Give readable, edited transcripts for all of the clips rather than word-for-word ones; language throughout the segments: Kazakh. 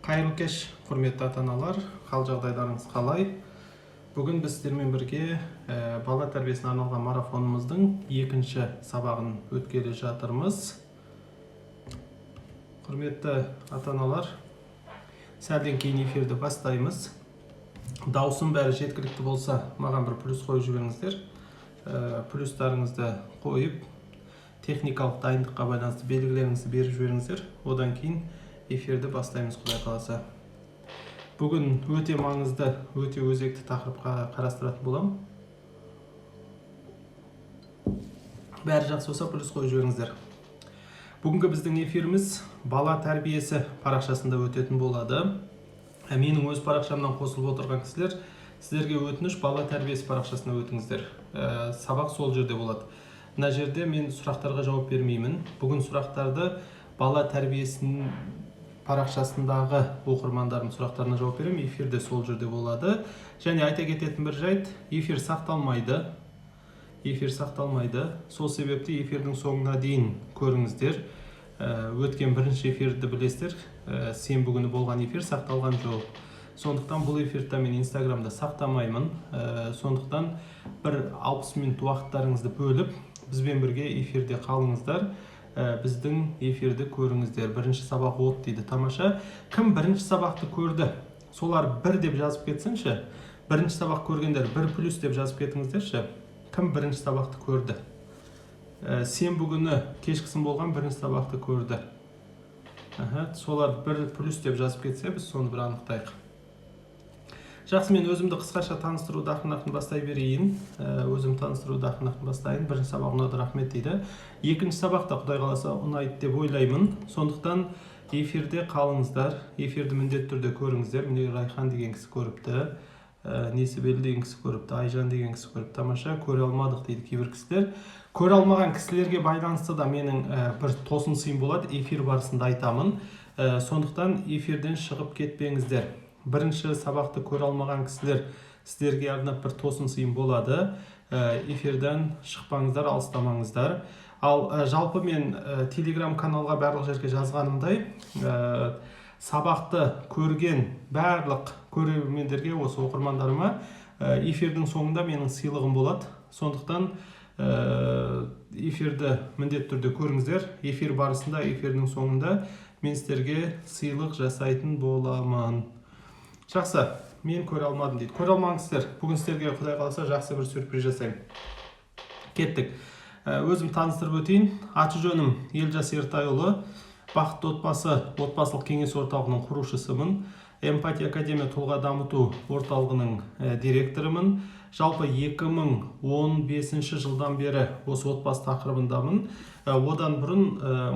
Қайырлы кеш, құрметті ата аналар, хал жағдайларыңыз қалай? Бүгін біз сіздермен бірге бала тәрбиесіне арналған марафонымыздың екінші сабағын өткелі жатырмыз. Құрметті ата аналар, сәлден кейін эфирді бастаймыз. Дауысым бәрі жеткілікті болса, маған бір плюс қойып жіберіңіздер. Плюстарыңызды қойып, техникалық дайындыққа байланысты белгілеріңізді беріп жіберіңіздер. Одан кейін эфирді бастаймыз, құдай қаласа. Бүгін өте маңызды, өте өзекті тақырыпқа қарастыратын боламын. Бәрі жақсы болса, плюс қойып жіберіңіздер. Бүгінгі біздің эфиріміз бала тәрбиесі парақшасында өтетін болады. Менің өз парақшамнан қосылып отырған кісілер, сіздерге өтініш, бала тәрбиесі парақшасына өтіңіздер. Сабақ сол жерде болады. Мына жерде мен сұрақтарға жауап бермеймін. Бүгін сұрақтарды бала тәрбиесінің парақшасындағы оқырмандарым сұрақтарына жауап беремін. Эфирде сол жерде болады. Және айта кететін бір жайт: эфир сақталмайды. Эфир сақталмайды. Сол себепті эфирдің соңына дейін көріңіздер. Өткен бірінші эфирді білесіздер, сенбі күні болған эфир сақталған жоқ. Сондықтан бұл эфирді мен Инстаграмда сақтамаймын. Сондықтан бір 60 минут уақыттарыңызды бөліп, бізбен бірге эфирде қалыңыздар. Біздің эфирді көріңіздер. Бірінші сабақ от дейді, тамаша. Кім бірінші сабақты көрді, солар бір деп жазып кетсінші. Бірінші сабақ көргендер, бір плюс деп жазып кетіңіздерші. Кім бірінші сабақты көрді? Сенбі күні кешкісін болған бірінші сабақты көрді. Аха, солар бір плюс деп жазып кетсе, біз соны бір анықтайық. Жақсы, мен өзімді қысқаша таныстыруды ақырын ақырын бастай берейін. Өзім таныстыруды ақырын ақырын бастайын. Бірінші сабақ ұнады, рахмет дейді. Екінші сабақ та, құдай қаласа, ұнайды деп ойлаймын. Сондықтан эфирде қалыңыздар, эфирді міндетті түрде көріңіздер. Міне, Райхан деген кісі көріпті, Несібелі деген кісі көріпті, Айжан деген кісі көріпті, тамаша. Көре алмадық дейді кейбір кісілер. Көре алмаған кісілерге байланысты да менің бір тосын сыйым болады, эфир барысында айтамын. Сондықтан эфирден шығып кетпеңіздер. Бірінші сабақты көре алмаған кісілер, сіздерге арнап бір тосын сыйым болады. Эфирден шықпаңыздар, алыстамаңыздар. Ал жалпы мен Телеграм каналға, барлық жерге жазғанымдай, сабақты көрген барлық көрермендерге, осы оқырмандарыма эфирдің соңында менің сыйлығым болады. Сондықтан эфирді міндетті түрде көріңіздер. Эфир барысында, эфирдің соңында мен сіздерге сыйлық жасайтын боламын. Жақсы, мен көре алмадым дейді. Көре алмаған кісілер, бүгін сіздерге, құдай қаласа, жақсы бір сюрприз жасаймын. Кеттік. Өзім таныстырып өтейін. Аты жөнім Елжас Ертайұлы. Бақытты отбасы отбасылық кеңес орталығының құрушысымын. Эмпатия академия тұлға дамыту орталығының директорымын. Жалпы 2015 жылдан бері осы отбасы тақырыбындамын. Одан бұрын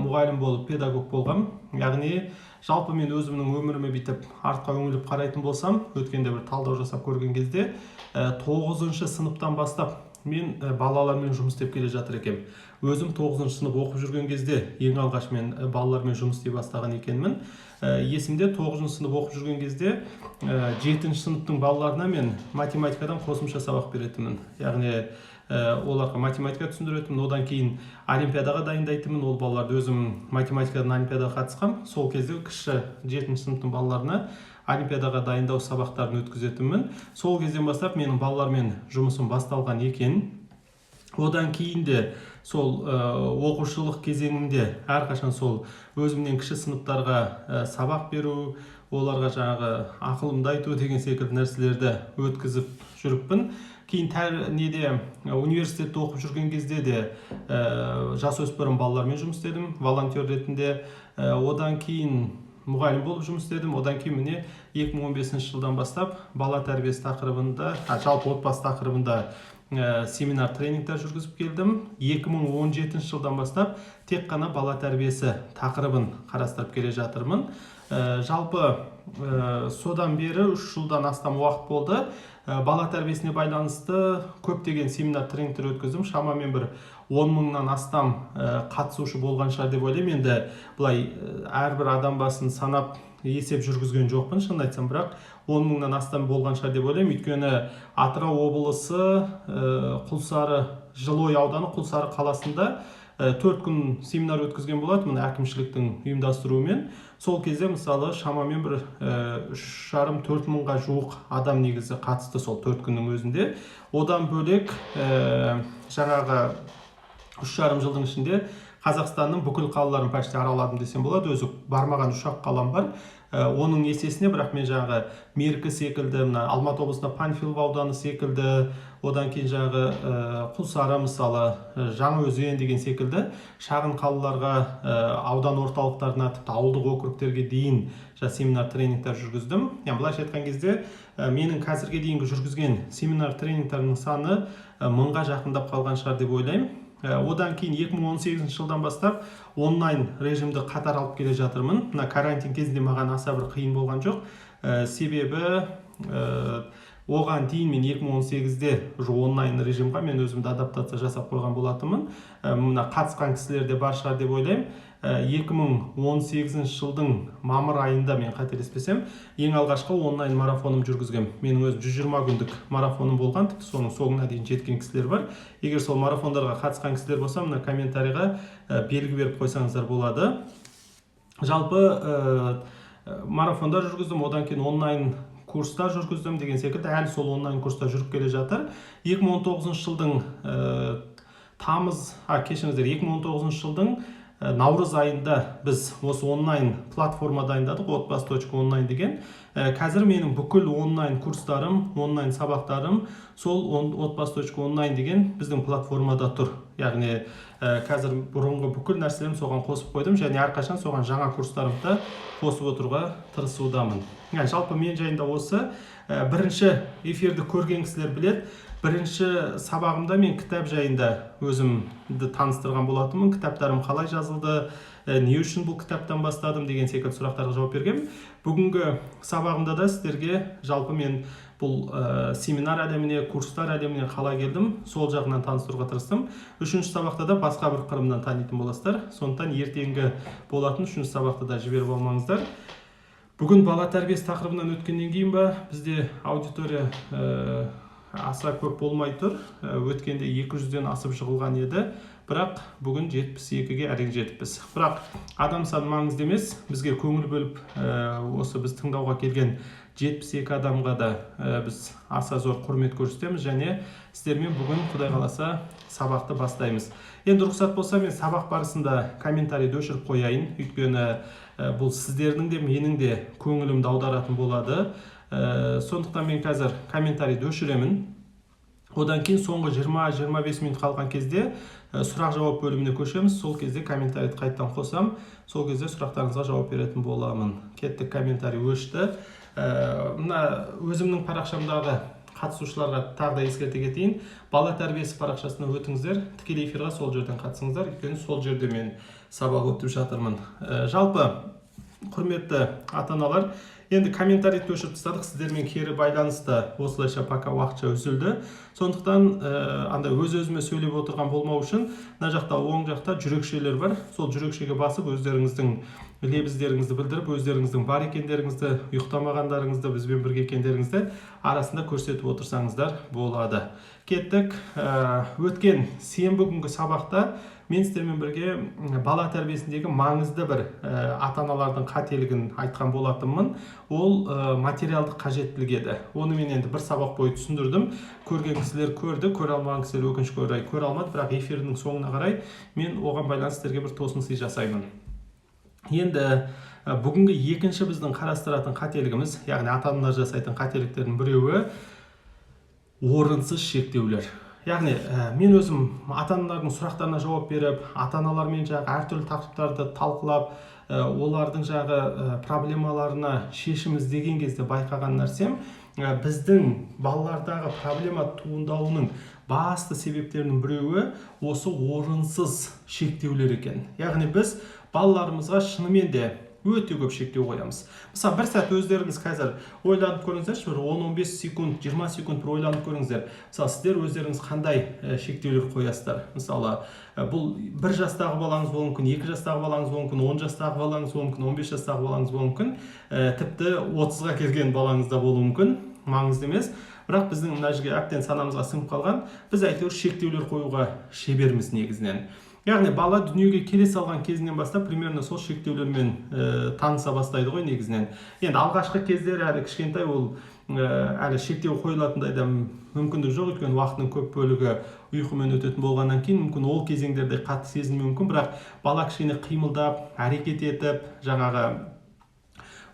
мұғалім болып, педагог болғам. Яғни жалпы мен өзімнің өміріме бүйтіп артқа үңіліп қарайтын болсам, өткенде бір талдау жасап көрген кезде, тоғызыншы сыныптан бастап мен балалармен жұмыс істеп келе жатыр екенмін. Өзім тоғызыншы сынып оқып жүрген кезде ең алғаш мен балалармен жұмыс істей бастаған екенмін. Есімде, тоғызыншы сынып оқып жүрген кезде жетінші сыныптың балаларына мен математикадан қосымша сабақ беретінмін. Яғни оларға математика түсіндіретінмін, одан кейін олимпиадаға дайындайтынмын ол балаларды. Өзім математикадан олимпиадаға қатысқам. Сол кезде кіші жетінші сыныптың балаларына олимпиадаға дайындау сабақтарын өткізетінмін. Сол кезден бастап менің балалармен жұмысым басталған екен. Одан кейін де сол оқушылық кезеңімде әрқашан сол өзімнен кіші сыныптарға сабақ беру, оларға жаңағы ақылымды айту деген секілді нәрселерді өткізіп жүріппін. Кейін неде, университетте оқып жүрген кезде де жасөспірім балалармен жұмыс істедім волонтер ретінде. Одан кейін мұғалім болып жұмыс істедім. Одан кейін, міне, 2015 жылдан бастап бала тәрбиесі тақырыбында, жалпы отбасы тақырыбында семинар, тренингтер жүргізіп келдім. 2017 жылдан бастап тек қана бала тәрбиесі тақырыбын қарастырып келе жатырмын. Жалпы содан бері 3 жылдан астам уақыт болды. Бала тәрбиесіне байланысты көптеген семинар, тренингтер өткіздім. Шамамен бір 10 мыңнан астам қатысушы болған шығар деп ойлаймын. Енді былай әрбір адам басын санап есеп жүргізген жоқпын, шынын айтсам, бірақ 10 мыңнан астам болған шығар деп ойлаймын. Өйткені Атырау облысы, Құлсары, Жылыой ауданы, Құлсары қаласында 4 күн семинар өткізген болатынмын әкімшіліктің ұйымдастыруымен. Сол кезде мысалы шамамен бір 3,5-4 мыңға жуық адам негізі қатысты сол 4 күннің өзінде. Одан бөлек жаңағы 3,5 жылдың ішінде Қазақстанның бүкіл қалаларын почти араладым десем болады. Өзі бармаған 3-ақ қалам бар. Оның есесіне бірақ мен жаңағы Меркі секілді, мына Алматы облысында Панфилов ауданы секілді, одан кейін жаңағы Құлсары мысалы, Жаңаөзен деген секілді шағын қалаларға, аудан орталықтарына, тіпті ауылдық округтерге дейін семинар тренингтер жүргіздім. Яғни былайша айтқан кезде, менің қазірге дейінгі жүргізген семинар тренингтерінің саны 1000-ға жақындап қалған шығар деп ойлаймын. Одан кейін 2018 жылдан бастап онлайн режимді қатар алып келе жатырмын. Мына карантин кезінде маған аса бір қиын болған жоқ. Себебі оған дейін мен 2018-де уже онлайн режимға мен өзімді адаптация жасап қойған болатынмын. Мына қатысқан кісілер де бар шығар деп ойлаймын. 2018 жылдың мамыр айында, мен қателеспесем, ең алғашқы онлайн марафоным жүргізгем. Менің өзім 120 күндік марафоным болған, тіпті соның соңына дейін жеткен кісілер бар. Егер сол марафондарға қатысқан кісілер болса, мына комментарийға белгі беріп қойсаңыздар болады. Жалпы марафондар жүргіздім, одан кейін онлайн курстар жүргіздім деген секілді, әлі сол онлайн курстар жүріп келе жатыр. 2019 жылдың тамыз, кешіріңіздер, 2019 жылдың наурыз айында біз осы онлайн платформа дайындадық, отбасы.онлайн деген. Қазір менің бүкіл онлайн курстарым, онлайн сабақтарым сол отбасы.онлайн деген біздің платформада тұр. Яғни қазір бұрынғы бүкіл нәрселерімді соған қосып қойдым және әрқашан соған жаңа курстарымды да қосып отыруға тырысудамын. Яғни жалпы мен жайында осы. Бірінші эфирді көрген кісілер біледі, бірінші сабағымда мен кітап жайында өзімді таныстырған болатынмын. Кітаптарым қалай жазылды, не үшін бұл кітаптан бастадым деген секілді сұрақтарға жауап бергенмін. Бүгінгі сабағымда да сіздерге жалпы мен бұл семинар әлеміне, курстар әлеміне қалай келдім, сол жағынан таныстыруға тырыстым. Үшінші сабақта да басқа бір қырымнан танитын боласыздар, сондықтан ертеңгі болатын үшінші сабақты да жіберіп алмаңыздар. Бүгін бала тәрбиесі тақырыбынан өткеннен кейін ба, бізде аудитория аса көп болмай тұр. Өткенде 200-ден асып жығылған еді, бірақ бүгін 72-ге әрең жетіппіз. Бірақ адам саны маңызды емес, бізге көңіл бөліп, осы біз тыңдауға келген 72 адамға да біз аса зор құрмет көрсетеміз және сіздермен бүгін, Құдай қаласа, сабақты бастаймыз. Енді рұқсат болса, мен сабақ барысында комментарийді өшіріп қояйын, өйткені бұл сіздердің де, менің де көңілімді аударатын болады. Сондықтан мен қазір комментарийді өшіремін. Одан кейін соңғы 20-25 минут қалған кезде сұрақ жауап бөліміне көшеміз. Сол кезде комментарийді қайтадан қосам, сол кезде сұрақтарыңызға жауап беретін боламын. Кеттік, комментарий өшті. Мына өзімнің парақшамдағы қатысушыларға тағы да ескерте кетейін: бала тәрбиесі парақшасына өтіңіздер, тікелей эфирға сол жерден қатысыңыздар, өйткені сол жерде мен сабақ өтіп жатырмын. Жалпы, құрметті ата аналар, енді комментарийді өшіріп тастадық, сіздермен кері байланыс та осылайша пока уақытша үзілді. Сондықтан андай өз өзіме сөйлеп отырған болмау үшін мына жақта, оң жақта жүрекшелер бар. Сол жүрекшеге басып, өздеріңіздің лебіздеріңізді білдіріп, өздеріңіздің бар екендеріңізді, ұйықтамағандарыңызды, бізбен бірге екендеріңізді арасында көрсетіп отырсаңыздар болады. Кеттік. Өткен сенбі күнгі сабақта мен сіздермен бірге бала тәрбиесіндегі маңызды бір ата аналардың қателігін айтқан болатынмын. Ол материалдық қажеттілік еді. Оны мен енді бір сабақ бойы түсіндірдім. Көрген кісілер көрді, көре алмаған кісілер, өкінішке орай, көре алмады. Бірақ эфирдің соңына қарай мен оған байланысты сіздерге бір тосын сый жасаймын. Енді бүгінгі екінші біздің қарастыратын қателігіміз, яғни ата аналар жасайтын қателіктердің біреуі — орынсыз шектеулер. Яғни мен өзім ата аналардың сұрақтарына жауап беріп, ата аналармен жаңағы әртүрлі тақырыптарды талқылап, олардың жаңағы проблемаларына шешім іздеген кезде байқаған нәрсем, біздің балалардағы проблема туындауының басты себептерінің біреуі осы орынсыз шектеулер екен. Яғни біз балаларымызға шынымен де өте көп шектеу қоямыз. Мысалы, бір сәт өздеріңіз қазір ойланып көріңіздерші, бір 10-15 секунд, 20 секунд бір ойланып көріңіздер. Мысалы, сіздер өздеріңіз қандай шектеулер қоясыздар? Мысалы, бұл 1 жастағы балаңыз болуы мүмкін, 2 жастағы балаңыз болуы мүмкін, 10 жастағы балаңыз болуы мүмкін, 15 жастағы балаңыз болуы мүмкін, тіпті 30-ға келген балаңыз да болуы мүмкін, маңызды емес. Бірақ біздің мына жерге әбден санамызға сіңіп қалған, біз әйтеуір шектеулер қоюға шеберміз негізінен. Яғни бала дүниеге келе салған кезінен бастап примерно сол шектеулермен таныса бастайды ғой негізінен. Енді алғашқы кездері әлі кішкентай, ол әлі шектеу қойылатындай да мүмкіндік жоқ, өйткені уақытының көп бөлігі ұйқымен өтетін болғаннан кейін мүмкін ол кезеңдерде қатты сезінмеуі мүмкін. Бірақ бала кішкене қимылдап, әрекет етіп, жаңағы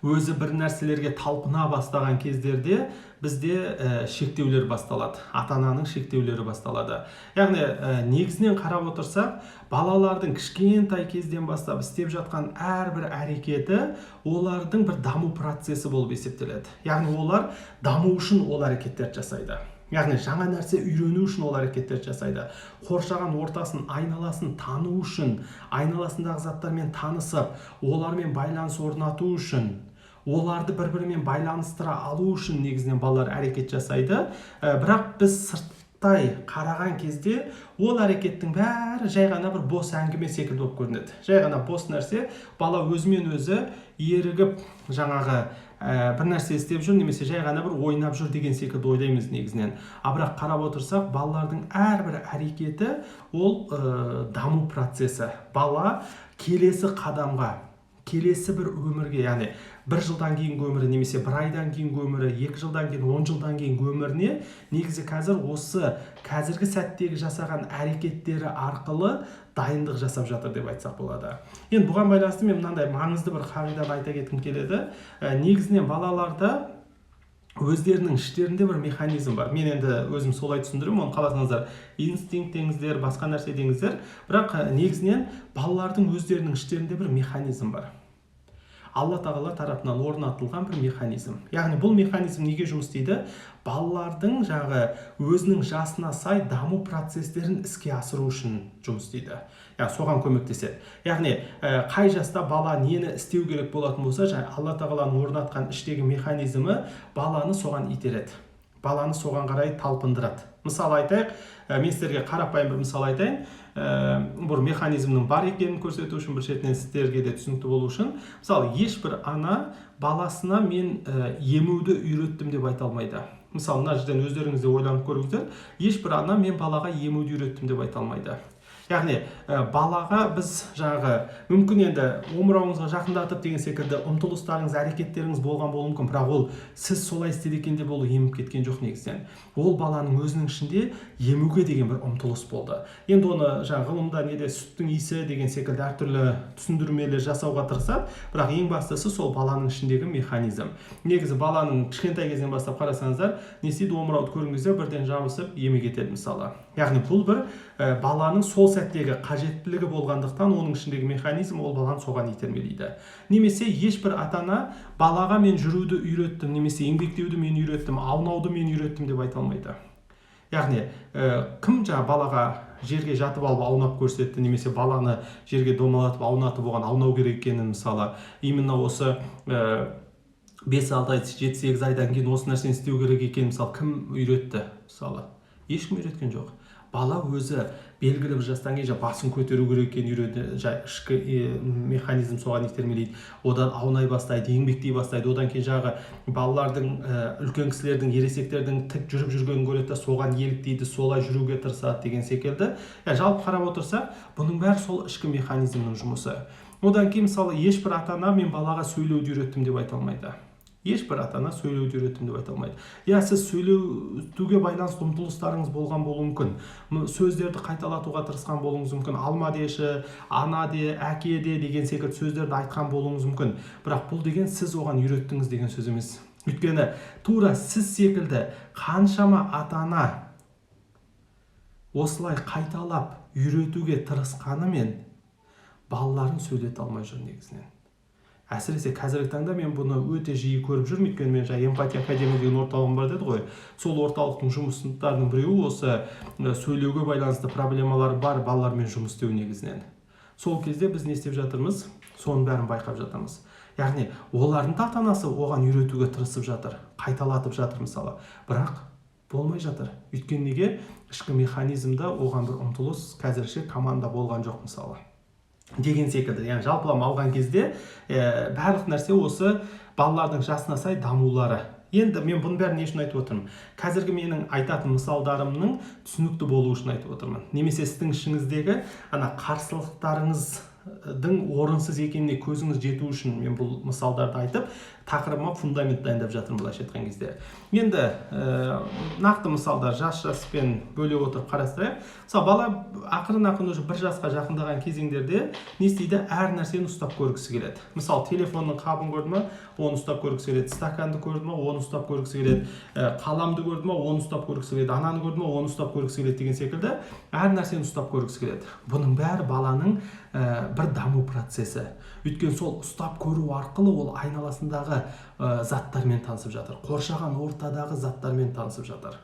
өзі бір нәрселерге талпына бастаған кездерде бізде шектеулер басталады, ата-ананың шектеулері басталады. Яғни негізінен қарап отырсақ, балалардың кішкентай кезден бастап істеп жатқан әрбір әрекеті олардың бір даму процесі болып есептеледі. Яғни олар даму үшін ол әрекеттерді жасайды. Яғни жаңа нәрсе үйрену үшін ол әрекеттерді жасайды. Қоршаған ортасын, айналасын тану үшін, айналасындағы заттармен танысып, олармен байланыс орнату үшін, оларды бір-бірімен байланыстыра алу үшін негізінен балалар әрекет жасайды. Бірақ біз сырттай қараған кезде ол әрекеттің бәрі жай ғана бір бос әңгіме секілді болып көрінеді. Жай ғана бос нәрсе, бала өзімен өзі ерігіп жаңағы бір нәрсе істеп жүр немесе жай ғана бір ойнап жүр деген секілді ойлаймыз негізінен. А бірақ қарап отырсақ, балалардың әрбір әрекеті ол даму процесі. Бала келесі қадамға, келесі бір өмірге, яғни бір жылдан кейінгі өмірі немесе бір айдан кейінгі өмірі, 2 жылдан кейін, 10 жылдан кейінгі өміріне негізі қазір осы қазіргі сәттегі жасаған әрекеттері арқылы дайындық жасап жатыр деп айтсақ болады. Енді бұған байланысты мен мынандай маңызды бір қағиданы айта кеткім келеді. Негізінен балаларда өздерінің іштерінде бір механизм бар. Мен енді өзім солай түсіндіремін, оны қаласаңыздар инстинкт деңіздер, басқа нәрсе деңіздер. Бірақ негізінен балалардың өздерінің іштерінде бір механизм бар. Алла тағала тарапынан орнатылған бір механизм. Яғни бұл механизм неге жұмыс істейді? Балалардың жаңағы өзінің жасына сай даму процестерін іске асыру үшін жұмыс істейді. Яғни соған көмектеседі. Яғни қай жаста бала нені істеу керек болатын болса, жаңа Алла тағаланың орнатқан іштегі механизмі баланы соған итереді. Баланы соған қарай талпындырады. Мысал айтайық, мен сіздерге қарапайым бір мысал айтайын. Бір механизмнің бар екенін көрсету үшін, бір шетінен сіздерге де түсінікті болу үшін. Мысалы, ешбір ана баласына мен емуді үйреттім деп айта алмайды. Мысалы, мына жерден өздеріңіз де ойланып көріңіздер. Ешбір ана мен балаға емуді үйреттім деп айта алмайды. Яғни балаға біз жаңағы мүмкін енді омырауыңызға жақындатып деген секілді ұмтылыстарыңыз, әрекеттеріңіз болған болуы мүмкін, бірақ ол сіз солай істеді екен деп ол еміп кеткен жоқ негізінен. Ол баланың өзінің ішінде емуге деген бір ұмтылыс болды. Енді оны жаңағы ғылымда неде сүттің иісі деген секілді әртүрлі түсіндірмелер жасауға тырысады, бірақ ең бастысы сол баланың ішіндегі механизм. Негізі баланың кішкентай кезінен бастап қарасаңыздар, не істейді, омырауды көрген кезде бірден жабысып еме кетеді мысалы. Яғни бұл бір баланың сол сәттегі қажеттілігі болғандықтан оның ішіндегі механизм ол баланы соған итермелейді. Немесе ешбір ата-ана балаға мен жүруді үйреттім, немесе еңбектеуді мен үйреттім, аунауды мен үйреттім деп айта алмайды. Яғни кім жаңа балаға жерге жатып алып аунап көрсетті, немесе баланы жерге домалатып аунатып оған аунау керек екенін, мысалы, именно осы 5-6 ай, 7-8 айдан кейін осы нәрсені істеу керек екенін, мысалы, кім үйретті? Мысалы, ешкім үйреткен жоқ. Бала өзі белгілі бір жастан кейін басын көтеру керек екенін үйренді, ішкі механизм соған итермелейді. Одан аунай бастайды, еңбектей бастайды. Одан кейін жаңағы балалардың, үлкен кісілердің, ересектердің тік жүріп жүргенін көреді да, соған еліктейді, солай жүруге тырысады деген секілді. Жалпы қарап отырсақ, бұның бәрі сол ішкі механизмнің жұмысы. Одан кейін, мысалы, ешбір ата-ана мен балаға сөйлеуді үйреттім деп айта алмайды. Ешбір ата-ана сөйлеуді үйреттім деп айта алмайды. Иә, сіз сөйлеуге байланысты ұмтылыстарыңыз болған болуы мүмкін. Сөздерді қайталатуға тырысқан болуыңыз мүмкін. Алма деші, ана де, әке де деген секілді сөздерді айтқан болуыңыз мүмкін. Бірақ бұл деген сіз оған үйреттіңіз деген сөз емес. Өйткені тура сіз секілді қаншама ата-ана осылай қайталап үйретуге тырысқанымен балаларын сөйлете алмай жүр негізінен. Әсіресе қазіргі таңда мен бұны өте жиі көріп жүрмін, өйткені мен жаңа Эмпатия академия деген орталығым бар деді ғой. Сол орталықтың жұмыстарының біреуі осы сөйлеуге байланысты проблемалар бар балалармен жұмыс істеу негізінен. Сол кезде біз не істеп жатырмыз? Соның бәрін байқап жатырмыз. Яғни олардың да ата-анасы оған үйретуге тырысып жатыр, қайталатып жатыр мысалы. Бірақ болмай жатыр. Өйткені неге? Ішкі механизмда оған бір ұмтылыс қазірше команда болған жоқ мысалы. Деген секілді. Яғни жалпылама алған кезде барлық нәрсе осы балалардың жасына сай дамулары. Енді мен бұның бәрін не үшін айтып отырмын? Қазіргі менің айтатын мысалдарымның түсінікті болуы үшін айтып отырмын. Немесе сіздің ішіңіздегі ана қарсылықтарыңыздың орынсыз екеніне көзіңіз жету үшін мен бұл мысалдарды айтып, тақырыбыма фундамент дайындап жатырмын, былайша айтқан кезде. Енді нақты мысалдар жас-жаспен бөле отырып қарастырайық. Мысалы, бала ақырын-ақырын уже 1 жасқа жақындаған кезеңдерде не істейді? Әр нәрсені ұстап көргісі келеді. Мысалы, телефонның қабын көрді ма, оны ұстап көргісі келеді. Стаканды көрді ма, оны ұстап көргісі келеді. Қаламды көрді ма, оны ұстап көргісі келеді. Ананы көрді ма, оны ұстап көргісі келеді деген секілді әр нәрсені ұстап көргісі келеді. Бұның бәрі баланың бір даму процесі. Өйткені сол ұстап көру арқылы ол айналасындағы заттармен танысып жатыр, қоршаған ортадағы заттармен танысып жатыр.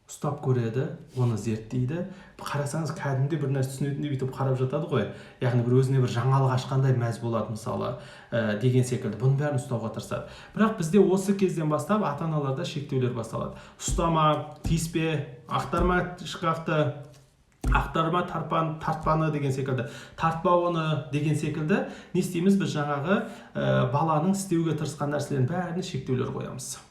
Ұстап көреді, оны зерттейді. Қарасаңыз, кәдімгідей бір нәрсе түсінетіндей бүйтіп қарап жатады ғой. Яғни бір өзіне бір жаңалық ашқандай мәз болады, мысалы, деген секілді. Бұның бәрін ұстауға тырысады. Бірақ бізде осы кезден бастап ата-аналарда шектеулер басталады. Ұстама, тиіспе, ақтарма шкафты, ақтарма тартпаны деген секілді, тартпа оны деген секілді. Не істейміз біз? Жаңағы баланың істеуге тырысқан нәрселерінің бәріне шектеулер қоямыз.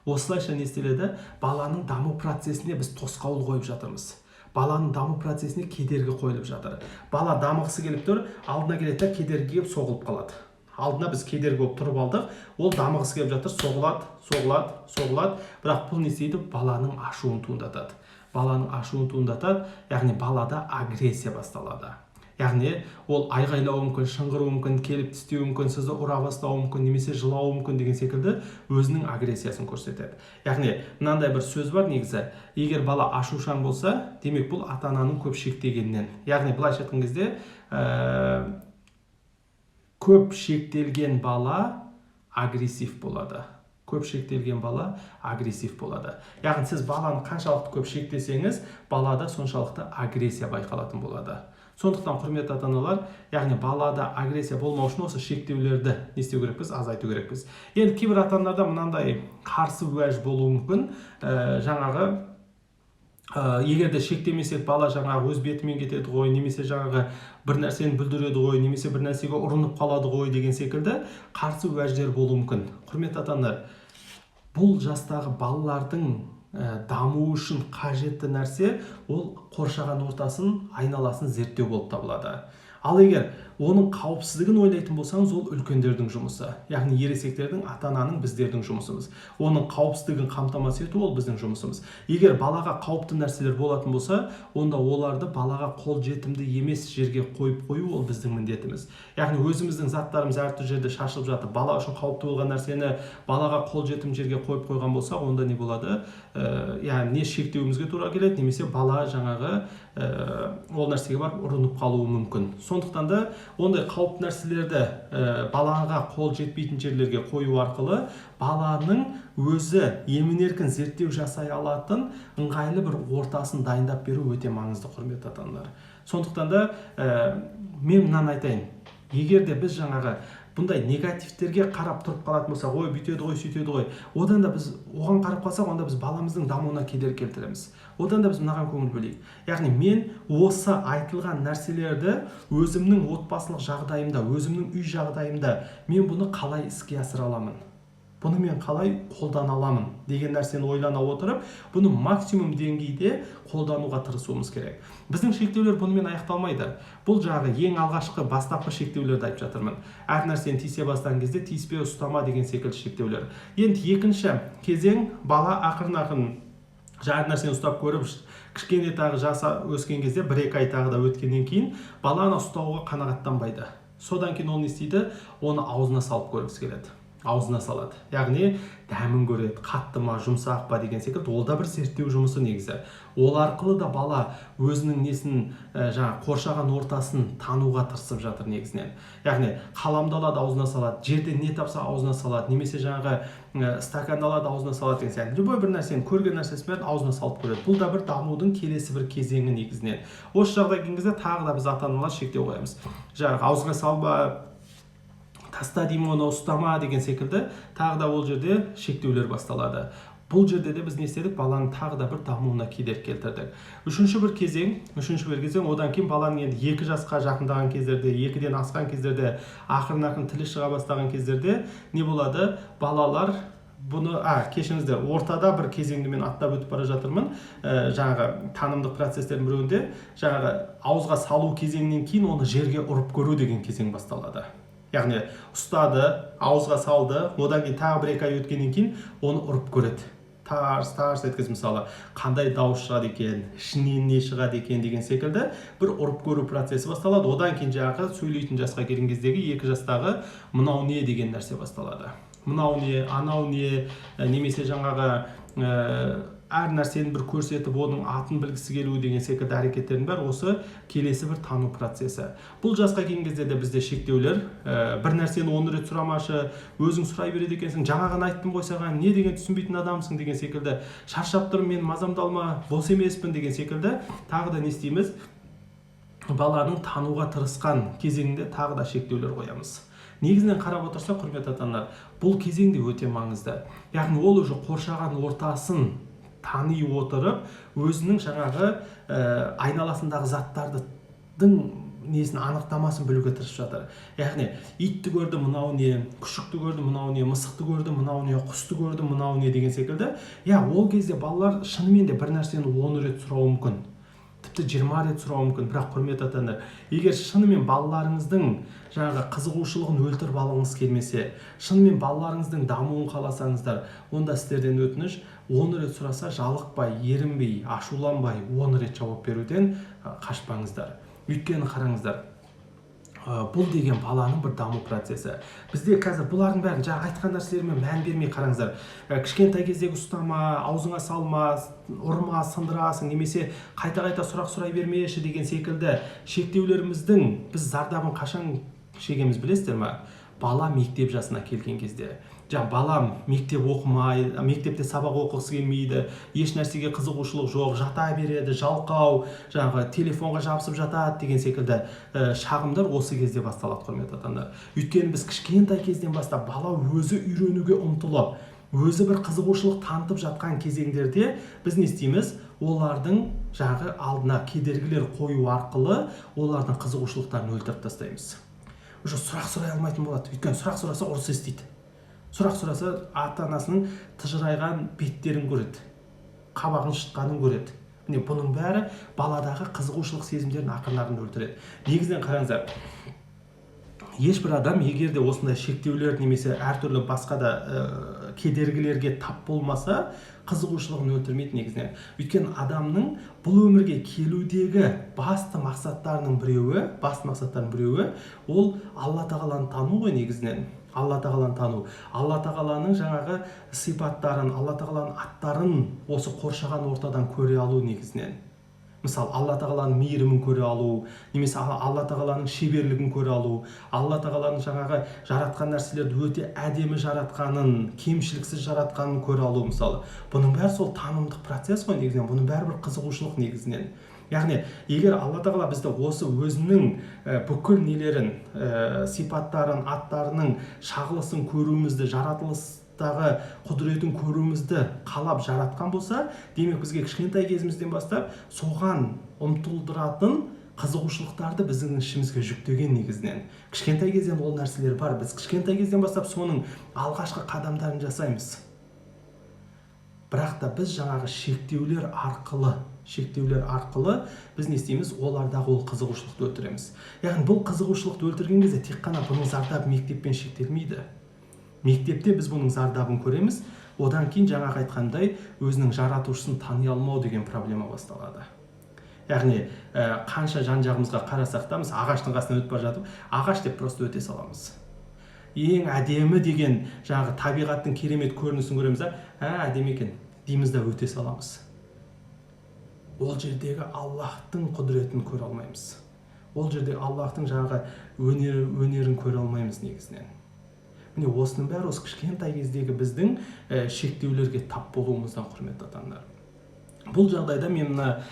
Осылайша не істеледі? Баланың даму процесіне біз тосқауыл қойып жатырмыз. Баланың даму процесіне кедергі қойылып жатыр. Бала дамығысы келіп тұр, алдына келеді да кедергі келіп соғылып қалады. Алдына біз кедергі болып тұрып алдық, ол дамығысы келіп жатыр, соғылады, соғылады, соғылады. Бірақ бұл не істейді? Баланың ашуын туындатады. Баланың ашуын туындатады, яғни балада агрессия басталады. Яғни ол айғайлауы мүмкін, шыңғыруы мүмкін, келіп тістеуі мүмкін, сізді ұра бастауы мүмкін, немесе жылауы мүмкін деген секілді өзінің агрессиясын көрсетеді. Яғни мынандай бір сөз бар негізі: егер бала ашушаң болса, демек бұл ата-ананың көп шектегенінен. Яғни былайша айтқан кезде, көп шектелген бала агрессив болады. Көп шектелген бала агрессив болады. Яғни сіз баланы қаншалықты көп шектесеңіз, балада соншалықты агрессия байқалатын болады. Сондықтан, құрметті ата-аналар, яғни балада агрессия болмау үшін осы шектеулерді не істеу керекпіз? Азайту керекпіз. Енді кейбір ата-аналарда мынандай қарсы уәж болуы мүмкін. Жаңағы егер де шектемесек, бала жаңағы өз бетімен кетеді ғой, немесе жаңағы бір нәрсені бүлдіреді ғой, немесе бір нәрсеге ұрынып қалады ғой деген секілді қарсы уәждер болуы мүмкін. Құрметті ата-аналар, бұл жастағы балалардың дамуы үшін қажетті нәрсе ол қоршаған ортасын, айналасын зерттеу болып табылады. Ал егер оның қауіпсіздігін ойлайтын болсаңыз, ол үлкендердің жұмысы, яғни ересектердің, ата-ананың, біздердің жұмысымыз. Оның қауіпсіздігін қамтамасыз ету ол біздің жұмысымыз. Егер балаға қауіпті нәрселер болатын болса, онда оларды балаға қолжетімді емес жерге қойып қою ол біздің міндетіміз. Яғни өзіміздің заттарымыз әртүрлі жерде шашылып жатып, бала үшін қауіпті болған нәрсені балаға қолжетімді жерге қойып қойған болсақ, онда не болады? Яғни не шектеуімізге тура келеді, немесе бала жаңағы ол нәрсеге барып ұрынып қалуы мүмкін. Сондықтан да ондай қауіпті нәрселерді балаға қол жетпейтін жерлерге қою арқылы баланың өзі емін-еркін зерттеу жасай алатын ыңғайлы бір ортасын дайындап беру өте маңызды, құрметті ата-аналар. Сондықтан да мен мынаны айтайын: егер де біз жаңағы бұндай негативтерге қарап тұрып қалатын болсақ, ой, бүйтеді ғой, сөйтеді ғой, одан да біз оған қарап қалсақ, онда біз баламыздың дамуына кедергі келтіреміз. Одан да біз мынаған көңіл бөлейік. Яғни мен осы айтылған нәрселерді өзімнің отбасылық жағдайымда, өзімнің үй жағдайымда мен бұны қалай іске асыра аламын, бұны мен қалай қолдана аламын деген нәрсені ойлана отырып, бұны максимум деңгейде қолдануға тырысуымыз керек. Біздің шектеулер бұнымен аяқталмайды. Бұл жағы ең алғашқы бастапқы шектеулерді айтып жатырмын. Әр нәрсені тиісе бастаған кезде тиіспе, ұстама деген секілді шектеулер. Енді екінші кезең: бала ақырын ақырын әр нәрсені ұстап көріп, кішкене тағы жасы өскен кезде, 1-2 ай тағы да өткеннен кейін бала ана ұстауға қанағаттанбайды. Содан кейін ол не істейді? Оны аузына салып көргісі келеді. Аузына салады, яғни дәмін көреді, қатты ма, жұмсақ па деген секілді. Ол да бір зерттеу жұмысы негізі. Ол арқылы да бала өзінің несін, жаңа қоршаған ортасын тануға тырысып жатыр негізінен. Яғни қаламды алады, аузына салады, жерден не тапса аузына салады, немесе жаңағы стаканды алады, аузына салады деген сияқты. Любой бір нәрсені, көрген нәрсесін бәрін аузына салып көреді. Бұл да бір дамудың келесі бір кезеңі негізінен. Осы жағдай келген кезде тағы да біз, ата аналар, шектеу қоямыз. Жаңағы аузыңа салма, таста деймін, оны ұстама деген секілді тағы да ол жерде шектеулер басталады. Бұл жерде де біз не істедік? Баланың тағы да бір дамуына кедергі келтірдік. Үшінші бір кезең, одан кейін баланың енді 2 жасқа жақындаған кездерде, 2-ден асқан кездерде, ақырын ақырын тілі шыға бастаған кездерде не болады? Балалар Бұны, кешіріңіздер, ортада бір кезеңді мен аттап өтіп бара жатырмын. Жаңағы танымдық процестердің біреуінде жаңағы ауызға салу кезеңінен кейін оны жерге ұрып көру деген кезең басталады. Яғни ұстады, ауызға салды, одан кейін тағы 1-2 ай өткеннен кейін оны ұрып көреді. Тарс тарс еткізіп, мысалы, қандай дауыс шығады екен, ішінен не шығады екен деген секілді бір ұрып көру процесі басталады. Одан кейін жаңағы сөйлейтін жасқа келген кездегі 2 жастағы мынау не деген нәрсе басталады. Мынау не, анау не, немесе жаңағы әр нәрсені бір көрсетіп, оның атын білгісі келуі деген секілді әрекеттердің бәрі осы келесі бір тану процесі. Бұл жасқа келген кезде де бізде шектеулер, бір нәрсені 10 рет сұрамашы, өзің сұрай береді екенсің, жаңа ғана айттым ғой саған, не деген түсінбейтін адамсың деген секілді, шаршап тұрмын мен, мазамды алма, бос емеспін деген секілді. Тағы да не істейміз? Баланың тануға тырысқан кезеңінде тағы да шектеулер қоямыз. Негізінен қарап отырсақ, құрметті ата-аналар, бұл кезең де өте маңызды. Яғни ол уже қоршаған ортасын тани отырып, өзінің жаңағы айналасындағы заттардың несін, анықтамасын білуге тырысып жатыр. Яғни итті көрді, мынау не, күшікті көрді, мынау не, мысықты көрді, мынау не, құсты көрді, мынау не деген секілді. Иә, ол кезде балалар шынымен де бір нәрсені 10 рет сұрауы мүмкін, тіпті 20 рет сұрауы мүмкін. Бірақ, құрметті ата-аналар, егер шынымен балаларыңыздың жаңағы қызығушылығын өлтіріп алғыңыз келмесе, шынымен балаларыңыздың дамуын қаласаңыздар, онда сіздерден өтініш: 10 рет сұраса, жалықпай, ерінбей, ашуланбай 10 рет жауап беруден қашпаңыздар. Өйткені қараңыздар, бұл деген баланың бір даму процесі. Бізде қазір бұлардың бәрін, жаңа айтқан нәрселеріме мән бермей қараңыздар. Кішкентай кездегі ұстама, аузыңа салма, ұрма, сындырасың, немесе қайта-қайта сұрақ сұрай бермеші деген секілді шектеулеріміздің біз зардабын қашан шегеміз, білесіздер ма? Бала мектеп жасына келген кезде. Жаңа балам мектеп оқымай, мектепте сабақ оқығысы келмейді, еш нәрсеге қызығушылық жоқ, жата береді, жалқау, жаңағы телефонға жабысып жатады деген секілді шағымдар осы кезде басталады, құрметті ата-аналар. Өйткені біз кішкентай кезден бастап, бала өзі үйренуге ұмтылып, өзі бір қызығушылық танытып жатқан кезеңдерде біз не істейміз? Олардың жаңағы алдына кедергілер қою арқылы олардың қызығушылықтарын өлтіріп тастаймыз. Уже сұрақ сұрай алмайтын болады. Өйткені сұрақ сұраса, ұрыс естиді. Сұрақ сұраса, ата-анасының тыжырайған беттерін көреді, қабағын шытқанын көреді. Міне, бұның бәрі баладағы қызығушылық сезімдерін ақырын-ақырын өлтіреді. Негізінен қараңыздар, ешбір адам егер де осындай шектеулер немесе әртүрлі басқа да кедергілерге тап болмаса, қызығушылығын өлтірмейді негізінен. Өйткені адамның бұл өмірге келудегі басты мақсаттарының біреуі ол Алла Тағаланы тану ғой негізінен. Алла Тағаланы тану, Алла Тағаланың жаңағы сипаттарын, Алла Тағаланың аттарын осы қоршаған ортадан көре алу негізінен. Мысалы, Алла Тағаланың мейірімін көре алу, немесе Алла Тағаланың шеберлігін көре алу, Алла Тағаланың жаңағы жаратқан нәрселерді өте әдемі жаратқанын, кемшіліксіз жаратқанын көре алу. Мысалы, бұның бәрі сол танымдық процесс қой негізінен, бұның бәрі бір қызығушылық негізінен. Яғни егер Алла Тағала бізді осы өзінің бүкіл нелерін, сипаттарын, аттарының шағылысын көруімізді, жаратылыстағы құдіретін көруімізді қалап жаратқан болса, демек, бізге кішкентай кезімізден бастап соған ұмтылдыратын қызығушылықтарды біздің ішімізге жүктеген негізінен. Кішкентай кезден ол нәрселер бар, біз кішкентай кезден бастап соның алғашқы қадамдарын жасаймыз. Бірақ та біз жаңағы шектеулер арқылы біз не істейміз? Олардағы ол қызығушылықты өлтіреміз. Яғни бұл қызығушылықты өлтірген кезде тек қана бұның зардабы мектеппен шектелмейді. Мектепте біз бұның зардабын көреміз, одан кейін жаңағы айтқандай өзінің жаратушысын тани алмау деген проблема басталады. Яғни қанша жан жағымызға қарасақ та, мысалы, ағаштың қасынан өтіп бара жатып, ағаш деп просто өте саламыз. Ең әдемі деген жаңағы табиғаттың керемет көрінісін көреміз да, ә, әдемі екен дейміз да, өте саламыз. Ол жердегі Аллахтың құдіретін көре алмаймыз, ол жерде Аллахтың жаңағы өнерін көре алмаймыз негізінен. Міне, осының бәрі осы кішкентай кездегі біздің шектеулерге тап болуымыздан, құрметті ата аналар. Бұл жағдайда мен мына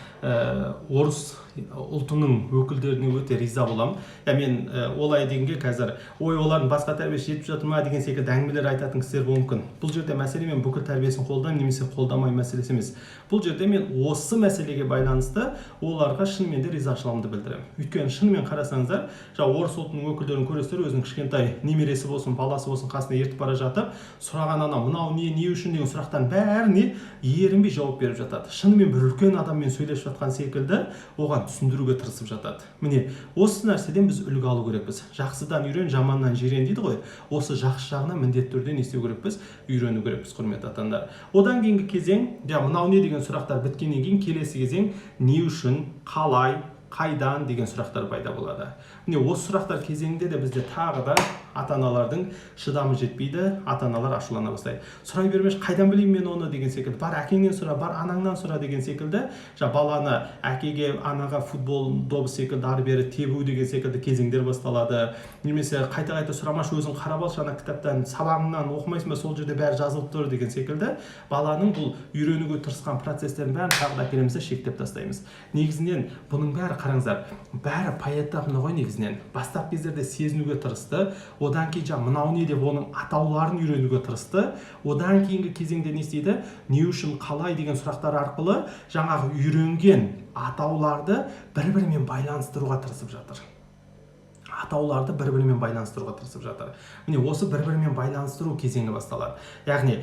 орыс ұлтының өкілдеріне өте риза боламын. Я мен олай дегенге қазір ой, олардың басқа тәрбиесі жетіп жатыр ма деген секілді әңгімелер айтатын кісілер болуы мүмкін. Бұл жерде мәселе мен бүкіл тәрбиесін қолдаймын немесе қолдамаймын мәселесі емес. Бұл жерде мен осы мәселеге байланысты оларға шынымен де ризашылығымды білдіремін. Өйткені шынымен қарасаңыздар, жаңа орыс ұлтының өкілдерін көресіздер, өзінің кішкентай немересі болсын, баласы болсын, қасына ертіп бара жатып, сұраған ана мынау не, не үшін деген сұрақтардың бәріне ерінбей жауап беріп жатады. Шынымен бір үлкен адаммен сөйлесіп жатқан секілді оған түсіндіруге тырысып жатады. Міне, осы нәрседен біз үлгі алу керекпіз. Жақсыдан үйрен, жаманнан жирен дейді ғой. Осы жақсы жағына міндетті түрде не істеу керекпіз? Үйрену керекпіз, құрметті ата-аналар. Одан кейінгі кезең, жаңа мынау не деген сұрақтар біткеннен кейін келесі кезең не үшін, қалай, қайдан деген сұрақтар пайда болады. Міне, осы сұрақтар кезеңінде де бізде тағы да ата-аналардың шыдамы жетпейді, ата-аналар ашулана бастайды. Сұрай бермеші, қайдан білейін мен оны деген секілді, бар әкеңнен сұра, бар анаңнан сұра деген секілді, жаңа баланы әкеге, анаға футбол добы секілді ары бері тебу деген секілді кезеңдер басталады. Немесе қайта қайта сұрамашы, өзің қарап алшы ана кітаптан, сабағыңнан оқымайсың ба, сол жерде бәрі жазылып тұр деген секілді баланың бұл үйренуге тырысқан процестерін бәрін тағы да әкелеміз де шектеп тастаймыз. Негізінен бұның бәрі, қараңыздар, бәрі поэтапно ғой. Негізінен бастапқы кездерде сезінуге тырысты, одан кейін жаңа мынау не деп оның атауларын үйренуге тырысты, одан кейінгі кезеңде не істейді? Не үшін, қалай деген сұрақтар арқылы жаңағы үйренген атауларды бір бірімен байланыстыруға тырысып жатыр. Атауларды бір бірімен байланыстыруға тырысып жатыр. Міне, осы бір бірімен байланыстыру кезеңі басталады. Яғни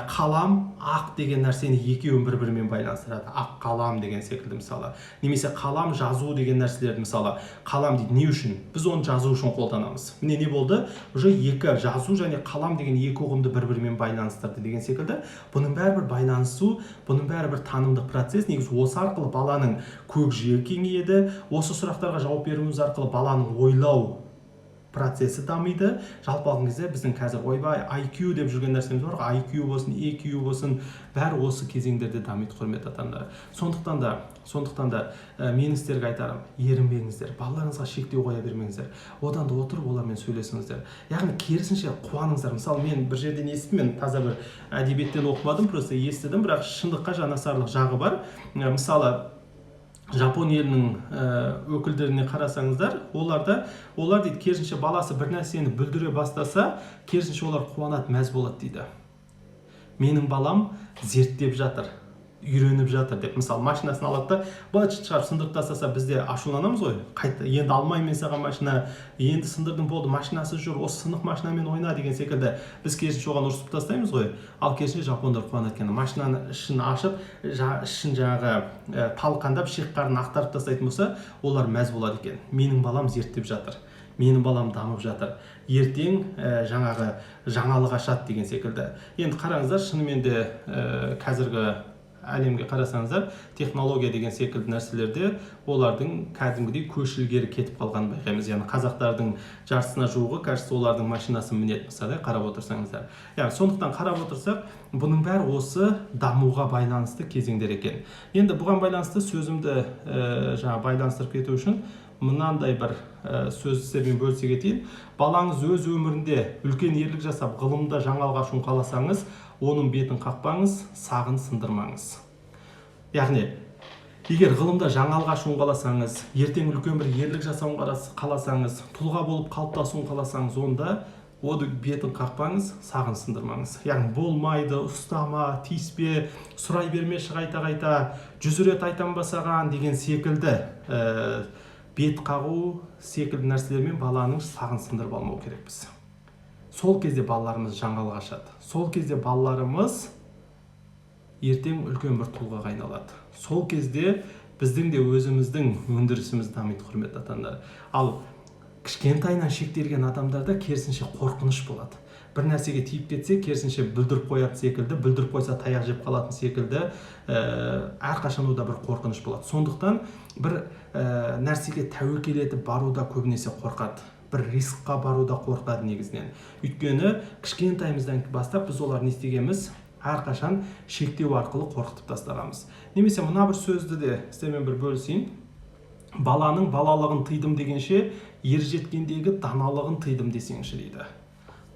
қалам, ақ деген нәрсені екеуін бір бірімен байланыстырады, ақ қалам деген секілді мысалы. Немесе қалам, жазу деген нәрселерді, мысалы, қалам дейді, не үшін? Біз оны жазу үшін қолданамыз. Міне, не болды? Уже екі жазу және қалам деген екі ұғымды бір бірімен байланыстырды деген секілді. Бұның бәрі бір байланысу, бұның бәрі бір танымдық процесс. Негізі осы арқылы баланың көкжиегі кеңейеді. Осы сұрақтарға жауап беруіміз арқылы баланың ойлау процесі дамиды. Жалпы алған кезде біздің қазір ойбай IQ деп жүрген нәрсеміз бар ғой, IQ болсын, EQ болсын, бәрі осы кезеңдерде дамиды, құрметті ата-аналар. Сондықтан да менің сіздерге айтарым: ерінбеңіздер, балаларыңызға шектеу қоя бермеңіздер, одан да отырып олармен сөйлесіңіздер, яғни керісінше қуаныңыздар. Мысалы, мен бір жерден естідім, мен таза бір әдебиеттен оқымадым, просто естідім, бірақ шындыққа жанасарлық жағы бар. Мысалы, жапон елінің өкілдеріне қарасаңыздар, олар дейді, керісінше баласы бір нәрсені бүлдіре бастаса, керісінше олар қуанады, мәз болады дейді. Менің балам зерттеп жатыр, үйреніп жатыр деп. Мысалы, машинасын алады да, быт шығарып сындырып тастаса, бізде ашуланамыз ғой: қайта енді алмаймын мен саған машина, енді сындырдың, болды, машинасыз жүр, осы сынық машинамен ойна деген секілді. Біз керісінше оған ұрысып тастаймыз ғой. Ал керісінше жапондар қуанады екен. Машинаны ішін ашып, ішін жаңағы талқандап, шек қарын ақтарып тастайтын болса, олар мәз болады екен. Менің балам зерттеп жатыр, менің балам дамып жатыр, ертең жаңағы жаңалық ашады деген секілді. Енді қараңыздар, шынымен де қазіргі әлемге қарасаңыздар, технология деген секілді нәрселерде олардың кәдімгідей көш ілгері кетіп қалғанын байқаймыз. Яғни қазақтардың жартысына жуығы, кажется, олардың машинасын мінеді, мысалы, қарап отырсаңыздар. Яғни сондықтан қарап отырсақ, бұның бәрі осы дамуға байланысты кезеңдер екен. Енді бұған байланысты сөзімді жаңа байланыстырып кету үшін мынандай бір сөз сіздермен бөлісе кетейін. Балаңыз өз өмірінде үлкен ерлік жасап, ғылымда жаңалық ашуын қаласаңыз, оның бетін қақпаңыз, сағын сындырмаңыз. Яғни егер ғылымда жаңалық ашуын қаласаңыз, ертең үлкен бір ерлік жасауын қаласаңыз, тұлға болып қалыптасуын қаласаңыз, онда оның бетін қақпаңыз, сағын сындырмаңыз. Яғни болмайды, ұстама, тиіспе, сұрай бермеші, қайта қайта 100 рет айтам ба саған деген секілді бет қағу секілді нәрселермен баланың сағын сындырып алмау керекпіз. Сол кезде балаларымыз жаңалық ашады, сол кезде балаларымыз ертең үлкен бір тұлғаға айналады, сол кезде біздің де өзіміздің өндірісіміз дамиды, құрметті ата-аналар. Ал кішкентайынан шектелген адамдарда керісінше қорқыныш болады. Бір нәрсеге тиіп кетсе, керісінше бүлдіріп қоятын секілді, бүлдіріп қойса, таяқ жеп қалатын секілді, әрқашан ода бір қорқыныш болады. Сондықтан бір нәрсеге тәуекел етіп баруда көбінесе қорқады, бір рискқа баруда қорқады негізінен. Өйткені кішкентайымыздан бастап біз олар не істегенбіз? Әрқашан шектеу арқылы қорқытып тастағанбыз. Немесе мына бір сөзді де сіздермен бір бөлісейін: баланың балалығын тыйдым дегенше, ер жеткендегі даналығын тыйдым десеңші дейді.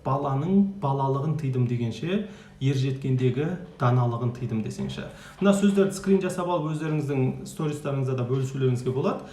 Баланың балалығын тыйдым дегенше, ер жеткендегі даналығын тыйдым десеңші. Мына сөздерді скрин жасап алып, өздеріңіздің стористарыңызда да бөлісулеріңізге болады.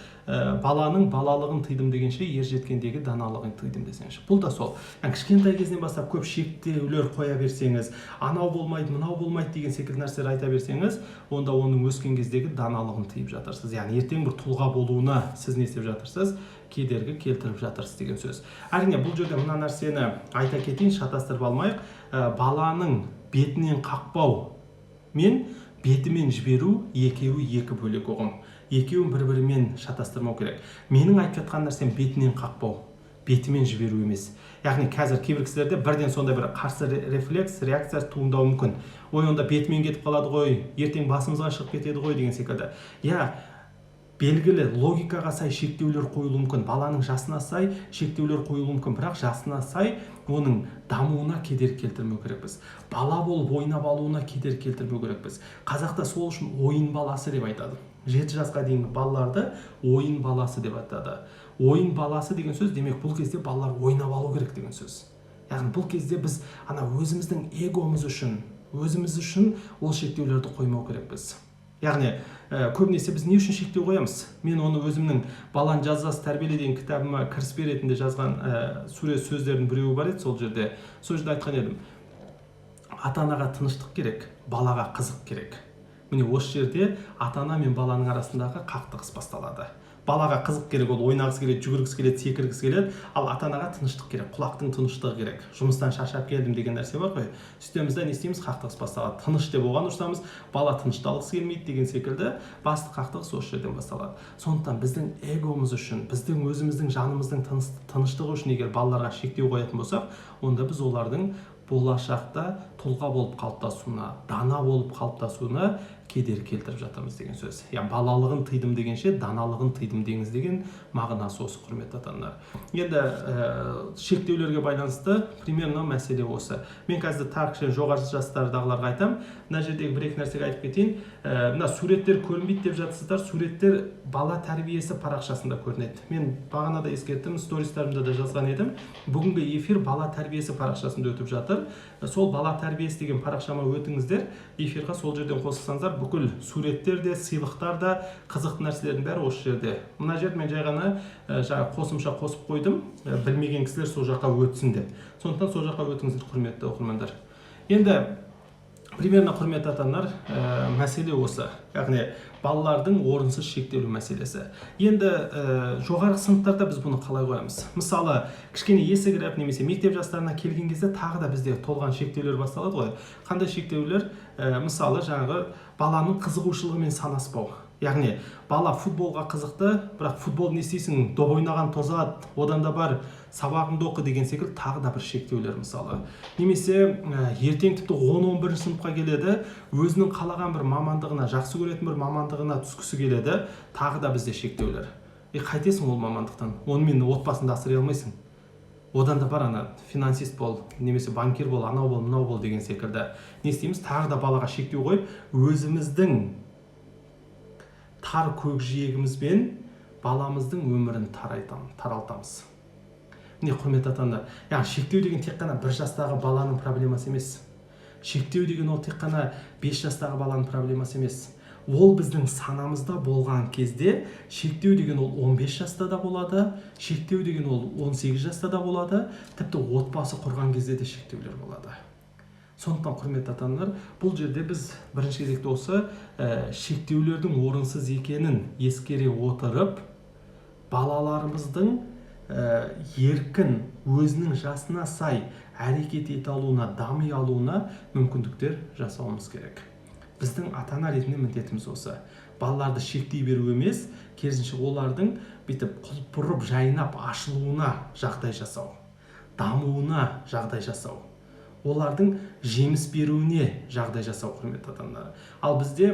Баланың балалығын тыйдым дегенше, ер жеткендегі даналығын тыйдым десеңші. Бұл да сол. Яғни кішкентай кезінен бастап көп шектеулер қоя берсеңіз, анау болмайды, мынау болмайды деген секілді нәрселер айта берсеңіз, онда оның өскен кездегі даналығын тыйып жатырсыз. Яғни ертең бір тұлға болуына сіз не істеп жатырсыз? Кедергі келтіріп жатырсыз деген сөз. Әрине, бұл жерде мына нәрсені айта кетейін, шатастырып алмайық. Баланың бетінен қақпау мен бетімен жіберу екеуі екі бөлек ұғым. Екеуін бір-бірімен шатастырмау керек. Менің айтып жатқан нәрсем бетінен қақпау, бетімен жіберу емес. Яғни қазір кейбір кісілерде бірден сондай бір қарсы рефлекс, реакция туындауы мүмкін. Ой, онда бетімен кетіп қалады ғой, ертең басымызға шығып кетеді ғой деген секілді. Иә, белгілі логикаға сай шектеулер қойылуы мүмкін, баланың жасына сай шектеулер қойылуы мүмкін, бірақ жасына сай оның дамуына кедергі келтірмеу керекпіз. Бала болып ойнап алуына кедергі келтірмеу керекпіз. Қазақта сол үшін ойын баласы деп айтады. 7 жасқа дейінгі балаларды ойын баласы деп айтады. Ойын баласы деген сөз, демек, бұл кезде балалар ойнап алу керек деген сөз. Яғни бұл кезде біз ана өзіміздің эгомыз үшін, өзіміз үшін ол шектеулерді қоймау керекпіз. Яғни көбінесе біз не үшін шектеу қоямыз? Мен оны өзімнің «Баланы жазасы тәрбиеле» деген кітабыма кіріспе ретінде жазған сурет сөздердің біреуі бар еді сол жерде. Сол жерде айтқан едім: ата анаға тыныштық керек, балаға қызық керек. Міне, осы жерде ата ана мен баланың арасындағы қақтығыс басталады. Балаға қызық керек, ол ойнағысы келеді, жүгіргісі келеді, секіргісі келеді. Ал ата анаға тыныштық керек, құлақтың тыныштығы керек, жұмыстан шаршап келдім деген нәрсе бар ғой. Сөйтеміз да, не істейміз? Қақтығыс басталады. Тыныш деп оған ұрсамыз, бала тынышталғысы келмейді деген секілді. Басты қақтығыс осы жерден басталады. Сондықтан біздің эгомыз үшін, біздің өзіміздің жанымыздың тыныштығы үшін егер балаларға шектеу қоятын болсақ, онда біз олардың болашақта тұлға болып қалыптасуына, дана болып қалыптасуына кедергі келтіріп жатырмыз деген сөз. Яғни балалығын тыйдым дегенше, даналығын тыйдым деңіз деген мағынасы осы, құрметті ата аналар. Енді шектеулерге байланысты примерно мәселе осы. Мен қазір тағы кішкене жоғары жастардағыларға айтамын. Мына жердегі бір екі нәрсеге айтып кетейін. Мына суреттер көрінбейді деп жатсыздар. Суреттер «Бала тәрбиесі» парақшасында көрінеді. Мен бағана да ескерттім, стористарымда да жазған едім. Бүгінгі эфир «Бала тәрбиесі» парақшасында өтіп жатыр. Сол «Бала тәрбиесі» деген парақшама өтіңіздер, эфирға сол жерден қосылсаңыздар, бүкіл суреттер де, сыйлықтар да, қызықты нәрселердің бәрі осы жерде. Мына жерде мен жай ғана жаңағы қосымша қосып қойдым, білмеген кісілер сол жаққа өтсін деп. Сондықтан сол жаққа өтіңіздер, құрметті оқырмандар. Енді примерно, құрметті ата аналар, мәселе осы, яғни балалардың орынсыз шектелу мәселесі. Енді жоғарғы сыныптарда біз бұны қалай қоямыз? Мысалы, кішкене есі кіріп немесе мектеп жастарына келген кезде тағы да бізде толған шектеулер басталады ғой. Қандай шектеулер? Мысалы, жаңағы баланың қызығушылығымен санаспау. Яғни бала футболға қызықты, бірақ футбол не істейсің, доп ойнаған тозады, одан да бар сабағыңды оқы деген секілді тағы да бір шектеулер мысалы. Немесе ертең тіпті 10-11 сыныпқа келеді, өзінің қалаған бір мамандығына, жақсы көретін бір мамандығына түскісі келеді, тағы да бізде шектеулер. Е, қайтесің ол мамандықтан, онымен отбасыңды асырай алмайсың, одан да бар ана финансист бол немесе банкир бол, анау бол, мынау бол деген секілді. Не істейміз? Тағы да балаға шектеу қойып, өзіміздің тар көкжиегімізбен баламыздың өмірін таралтамыз. Міне, құрметті ата аналар, яғни шектеу деген тек қана 1 жастағы баланың проблемасы емес. Шектеу деген ол тек қана 5 жастағы баланың проблемасы емес. Ол біздің санамызда болған кезде шектеу деген ол 15 жаста да болады, шектеу деген ол 18 жаста да болады, тіпті отбасы құрған кезде де шектеулер болады. Сондықтан, құрметті ата аналар, бұл жерде біз бірінші кезекте осы шектеулердің орынсыз екенін ескере отырып, балаларымыздың еркін, өзінің жасына сай әрекет ете алуына, дами алуына мүмкіндіктер жасауымыз керек. Біздің ата ана ретінде міндетіміз осы: балаларды шектей беру емес, керісінше олардың бүйтіп құлпырып, жайнап ашылуына жағдай жасау, дамуына жағдай жасау, олардың жеміс беруіне жағдай жасау, құрметті ата аналар. Ал бізде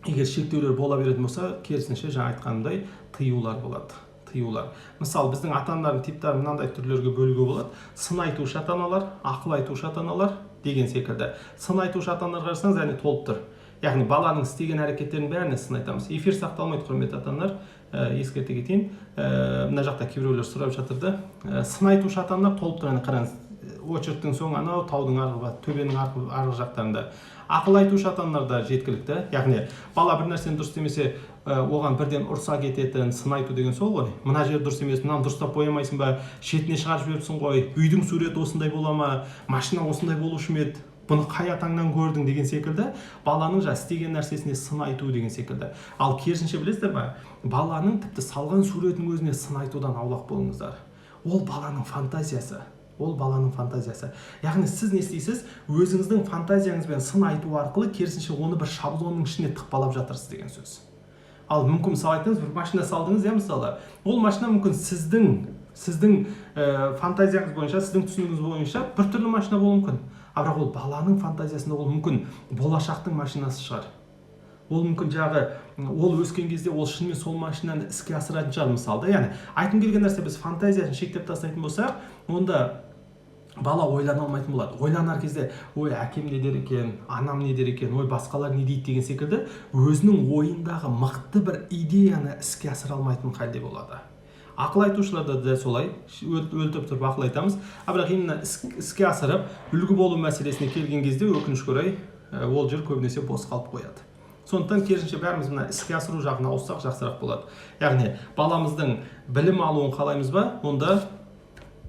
егер шектеулер бола беретін болса, керісінше, жаңа айтқанымдай, тыюлар болады, тыюлар. Мысалы, біздің ата аналардың типтарын мынандай түрлерге бөлуге болады: сын айтушы ата аналар, ақыл айтушы ата аналар деген секілді. Сын айтушы ата аналарға қарасаңыз, әне толып тұр. Яғни баланың істеген әрекеттерінің бәріне сын айтамыз. Эфир сақталмайды, құрметті ата аналар, ескерте кетейін. Мына жақта кейбіреулер сұрап жатыр да. Сын айтушы ата аналар толып тұр, әне қараңыз. Очередьтің соңы анау таудың арғы, төбенің арғы жақтарында. Ақыл айтушы ата аналар да жеткілікті. Яғни бала бір нәрсені дұрыс істемесе, оған бірден ұрса кететін, сын айту деген сол ғой. Мына жер дұрыс емес, мынаны дұрыстап боямайсың ба, шетіне шығарып жіберіпсің ғой, үйдің суреті осындай бола ма, машина осындай болушы ма еді, бұны қай атаңнан көрдің деген секілді, баланың жаңа істеген нәрсесіне сын айту деген секілді. Ал керісінше, білесіздер ма, баланың тіпті салған суретінің өзіне сын айтудан аулақ болыңыздар. Ол баланың фантазиясы, ол баланың фантазиясы. Яғни сіз не істейсіз? Өзіңіздің фантазияңызбен сын айту арқылы керісінше оны бір шаблонның ішіне тықпалап жатырсыз деген сөз. Ал мүмкін, мысалы, айттыңыз, бір машина салдыңыз, иә, мысалы, ол машина мүмкін сіздің фантазияңыз бойынша, сіздің түсінігіңіз бойынша біртүрлі машина болуы мүмкін. А бірақ ол баланың фантазиясында ол мүмкін болашақтың машинасы шығар. Ол мүмкін жағы ол өскен кезде ол шынымен сол машинаны іске асыратын шығар, мысалы, да. Яғни айтқым келген нәрсе, біз фантазиясын шектеп тастайтын болсақ, онда бала ойлана алмайтын болады. Ойланар кезде: «Ой, әкем не дер екен, анам не дер екен, ой, басқалар не дейді» деген секілді, өзінің ойындағы мықты бір идеяны іске асыра алмайтын халде болады. Ақыл айтушылар да дәл солай, өлтіріп тұрып ақыл айтамыз, а бірақ именно іске асырып, үлгі болу мәселесіне келген кезде, өкінішке орай, ол жер көбінесе бос қалып қояды. Сондықтан керісінше бәріміз мына іске асыру жағына ауыссақ, жақсырақ болады. Яғни баламыздың білім алуын қалаймыз ба? Онда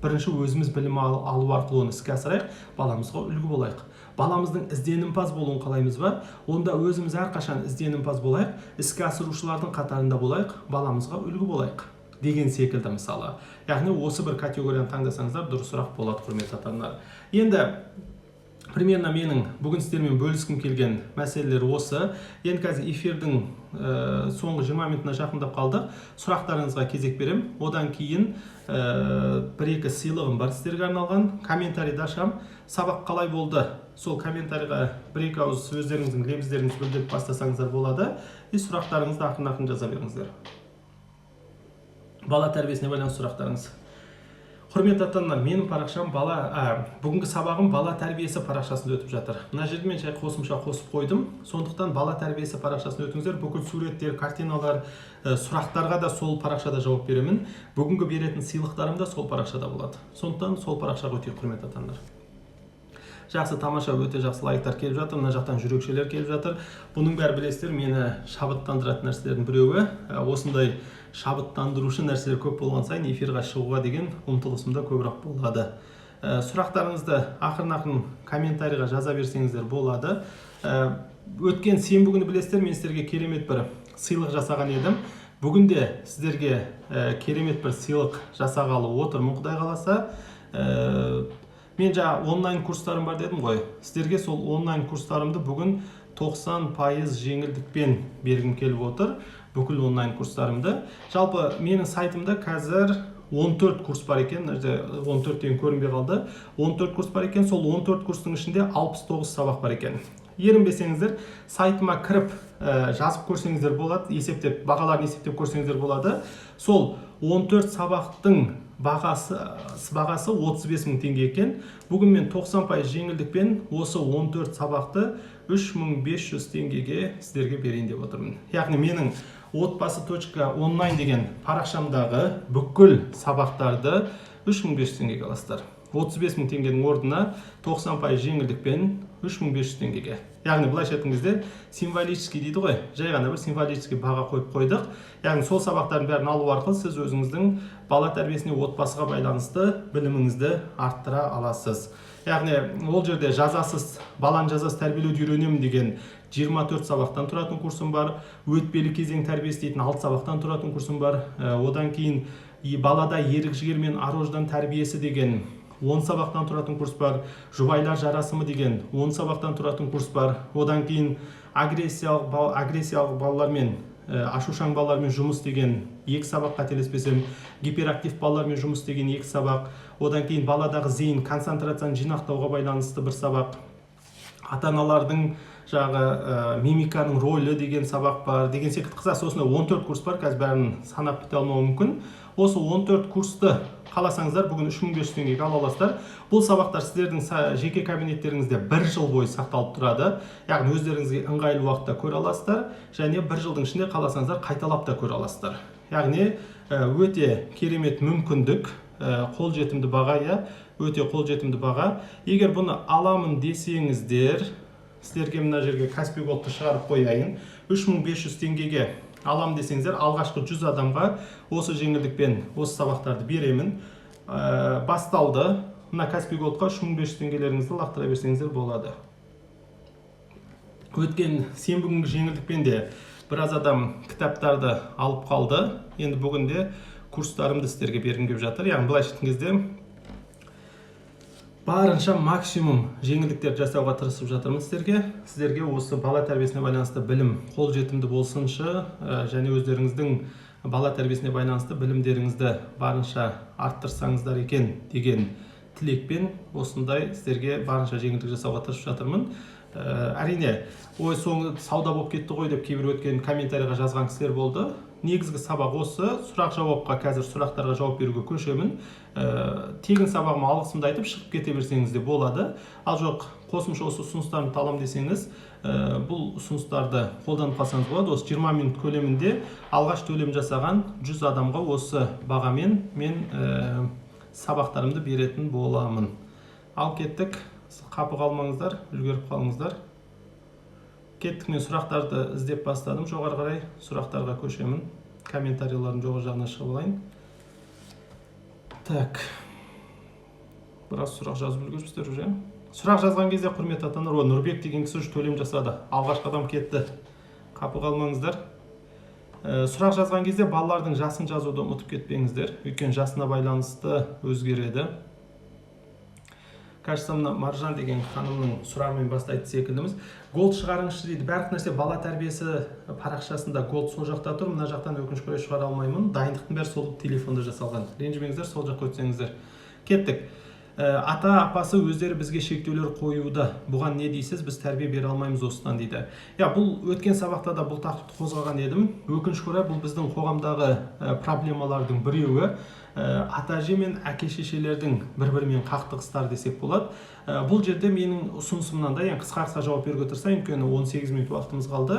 бірінші өзіміз білім алу арқылы оны іске асырайық, баламызға үлгі болайық. Баламыздың ізденімпаз болуын қалаймыз ба? Онда өзіміз әрқашан ізденімпаз болайық, іске асырушылардың қатарында болайық, баламызға үлгі болайық деген секілді, мысалы. Яғни осы бір категорияны таңдасаңыздар, дұрысырақ болады, құрметті ата аналар. Енді примерно менің бүгін сіздермен бөліскім келген мәселелер осы. Енді қазір эфирдің соңғы 20 минутына жақындап қалдық. Сұрақтарыңызға кезек беремін. Одан кейін бір екі сыйлығым бар сіздерге арналған. Комментарийді ашамын. Сабақ қалай болды, сол комментарийға бір екі ауыз өздеріңіздің лебіздеріңізді білдіріп бастасаңыздар болады. И сұрақтарыңызды ақырын ақырын жаза беріңіздер, бала тәрбиесіне байланысты сұрақтарыңыз. Құрметті ата аналар, менің парақшам бала бүгінгі сабағым бала тәрбиесі парақшасында өтіп жатыр. Мына жерде мен жай қосымша қосып қойдым. Сондықтан бала тәрбиесі парақшасына өтіңіздер. Бүкіл суреттер, картиналар, сұрақтарға да сол парақшада жауап беремін. Бүгінгі беретін сыйлықтарым да сол парақшада болады. Сондықтан сол парақшаға өтейік, құрметті ата аналар. Жақсы, тамаша, өте жақсы лайктар келіп жатыр, мына жақтан жүрекшелер келіп жатыр. Бұның бәрі, білесіздер, мені шабыттандыратын нәрселердің біреуі. Осындай шабыттандырушы нәрселер көп болған сайын эфирға шығуға деген ұмтылысым да көбірек болады. Сұрақтарыңызды ақырын ақырын комментарийға жаза берсеңіздер болады. Өткен сенбі күні, білесіздер, мен сіздерге керемет бір сыйлық жасаған едім. Бүгін де сіздерге керемет бір сыйлық жасағалы отырмын, құдай қаласа. Мен жаңа онлайн курстарым бар дедім ғой сіздерге. Сол онлайн курстарымды бүгін 90% жеңілдікпен бергім келіп отыр, бүкіл онлайн курстарымды. Жалпы менің сайтымда қазір 14 курс бар екен. Мына жерде 14 деген көрінбей қалды. 14 курс бар екен. Сол 14 курстың ішінде 69 сабақ бар екен. Ерінбесеңіздер, сайтыма кіріп, жазып көрсеңіздер болады, есептеп, бағаларын есептеп көрсеңіздер болады. Сол 14 сабақтың бағасы 35 мың теңге екен. Бүгін мен 90% жеңілдікпен осы 14 сабақты 3500 теңгеге сіздерге берейін деп отырмын. Яғни менің отбасы.онлайн деген парақшамдағы бүкіл сабақтарды 3500 теңгеге аласыздар. 35 мың теңгенің орнына 90% жеңілдікпен 3500 теңгеге. Яғни былайша айтқан кезде, символический дейді ғой, жай ғана бір символический баға қойып қойдық. Яғни сол сабақтардың бәрін алу арқылы сіз өзіңіздің бала тәрбиесіне, отбасыға байланысты біліміңізді арттыра аласыз. Яғни ол жерде жазасыз, баланы жазасыз тәрбиелеуді үйренемін деген 24 сабақтан тұратын курсым бар. Өтпелі кезең тәрбиесі дейтін 6 сабақтан тұратын курсым бар. Одан кейін балада ерік жігер мен ар ождан тәрбиесі деген 10 сабақтан тұратын курс бар. Жұбайлар жарасымы деген 10 сабақтан тұратын курс бар. Одан кейін агрессиялық балалармен, ашушаң балалармен жұмыс деген екі сабақ, қателеспесем, гиперактив балалармен жұмыс деген екі сабақ. Одан кейін баладағы зейін, концентрацияны жинақтауға байланысты бір сабақ, ата аналардың жаңағы мимиканың рөлі деген сабақ бар деген секілді. Қысқасы, осындай 14 курс бар. Қазір бәрін санап біте алмауым мүмкін. Осы 14 курсты қаласаңыздар, бүгін 3500 теңгеге ала аласыздар. Бұл сабақтар сіздердің жеке кабинеттеріңізде бір жыл бойы сақталып тұрады. Яғни өздеріңізге ыңғайлы уақытта көре аласыздар және бір жылдың ішінде қаласаңыздар, қайталап та көре аласыздар. Яғни өте керемет мүмкіндік, қолжетімді баға, иә. Өте қолжетімді баға. Егер бұны аламын десеңіздер, сіздерге мына жерге Каспи Голдты шығарып қояйын. 3500 теңгеге алам десеңіздер, алғашқы 100 адамға осы жеңілдікпен осы сабақтарды беремін. Басталды. Мына Каспи Голдқа 3500 теңгелеріңізді лақтыра берсеңіздер болады. Өткен сенбі күнгі жеңілдікпен де біраз адам кітаптарды алып қалды. Енді бүгінде курстарымды сіздерге бергім келіп жатыр. Яғни былайша айтқан кезде, барынша максимум жеңілдіктер жасауға тырысып жатырмын сіздерге. Сіздерге осы бала тәрбиесіне байланысты білім қолжетімді болсыншы, және өздеріңіздің бала тәрбиесіне байланысты білімдеріңізді барынша арттырсаңыздар екен деген тілекпен осындай сіздерге барынша жеңілдік жасауға тырысып жатырмын. Әрине, ой, соңы сауда болып кетті ғой деп кейбір өткен комментарийға жазған кісілер болды. Негізгі сабақ осы. Сұрақ жауапқа, қазір сұрақтарға жауап беруге көшемін. Тегін сабағыма алғысымды айтып шығып кете берсеңіз де болады. Ал жоқ, қосымша осы ұсыныстарымды аламын десеңіз, бұл ұсыныстарды қолданып қалсаңыз болады. Осы 20 минут көлемінде алғаш төлем жасаған 100 адамға осы бағамен мен сабақтарымды беретін боламын. Ал кеттік, қапы қалмаңыздар, үлгеріп қалыңыздар. Кеттік, мен сұрақтарды іздеп бастадым. Жоғары қарай сұрақтарға көшемін. Комментарийлардың жоғары жағына шығып алайын. Так, біраз сұрақ жазып үлгеріпсіздер уже. Сұрақ жазған кезде, құрметті ата аналар, о, Нұрбек деген кісі уже төлем жасады, алғашқы адам кетті, қапы қалмаңыздар. Сұрақ жазған кезде балалардың жасын жазуды ұмытып кетпеңіздер, өйткені жасына байланысты өзгереді. Кажется, мына Маржан деген ханымның сұрағымен бастайтын секілдіміз. «Голд шығарыңызшы», – дейді. Барлық нәрсе бала тәрбиесі парақшасында, голд сол жақта тұр. Мына жақтан, өкінішке орай, шығара алмаймын. Дайындықтың бәрі сол телефонда жасалған, ренжімеңіздер, сол жаққа өтсеңіздер. Кеттік. Ата апасы өздері бізге шектеулер қоюда, бұған не дейсіз? Біз тәрбие бере алмаймыз осыдан», – дейді. Иә, бұл өткен сабақта да бұл тақырыпты қозғаған едім. Өкінішке орай, бұл біздің қоғамдағы проблемалардың біреуі. Ата әже мен әке шешелердің бір бірімен қақтығыстары десек болады. Бұл жерде менің ұсынысым мынандай, енді қысқа қысқа жауап беруге тырысайын, өйткені 18 минут уақытымыз қалды.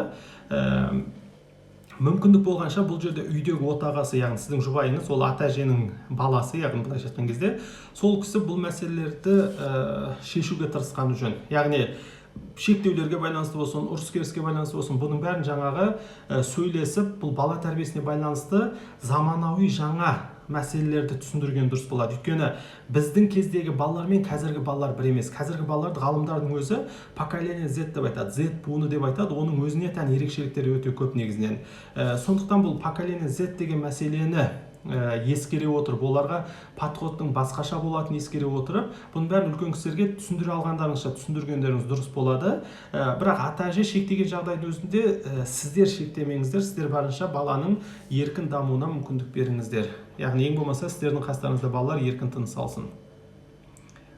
Мүмкіндік болғанша бұл жерде үйдегі отағасы, яғни сіздің жұбайыңыз, ол ата әженің баласы, яғни былайша айтқан кезде сол кісі бұл мәселелерді шешуге тырысқаны жөн. Яғни шектеулерге байланысты болсын, ұрыс керіске байланысты болсын, бұның бәрін жаңағы сөйлесіп, бұл бала тәрбиесіне байланысты заманауи жаңа мәселелерді түсіндірген дұрыс болады. Өйткені біздің кездегі балалар мен қазіргі балалар бір емес. Қазіргі балаларды ғалымдардың өзі поколение Z деп айтады, Z буыны деп айтады. Оның өзіне тән ерекшеліктері өте көп негізінен. Сондықтан бұл поколение Z деген мәселені ескере отырып, оларға подходтың басқаша болатынын ескере отырып, бұның бәрін үлкен кісілерге түсіндіре алғандарыңызша түсіндіргендеріңіз дұрыс болады. Бірақ ата әже шектеген жағдайдың өзінде сіздер шектемеңіздер, сіздер барынша баланың еркін дамуына мүмкіндік беріңіздер. Яғни ең болмаса сіздердің қастарыңызда балалар еркін тыныс алсын.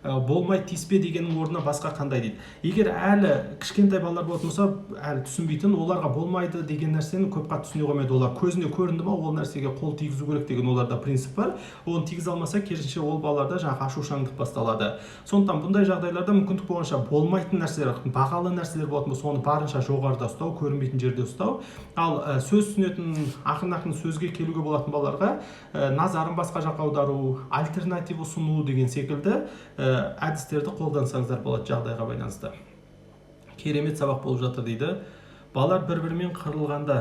«Болмайды, тиіспе» дегеннің орнына басқа қандай?» – дейді. Егер әлі кішкентай балалар болатын болса, әлі түсінбейтін, оларға болмайды деген нәрсені көп қатты түсіне қоймайды. Олар көзіне көрінді ма, ол нәрсеге қол тигізу керек деген оларда принцип бар. Оны тигізе алмаса, керісінше, ол балаларда жаңағы ашушаңдық басталады. Сондықтан бұндай жағдайларда мүмкіндік болғанша болмайтын нәрселер, бағалы нәрселер болатын болса, оны барынша жоғарыда ұстау, көрінбейтін жерде ұстау. Ал сөз түсінетін, ақырын ақырын сөзге келуге болатын балаларға назарын басқа жаққа аудару, альтернатива ұсыну деген секілді әдістерді қолдансаңыздар болады жағдайға байланысты. «Керемет сабақ болып жатыр», – дейді. «Балалар бір бірімен қырылғанда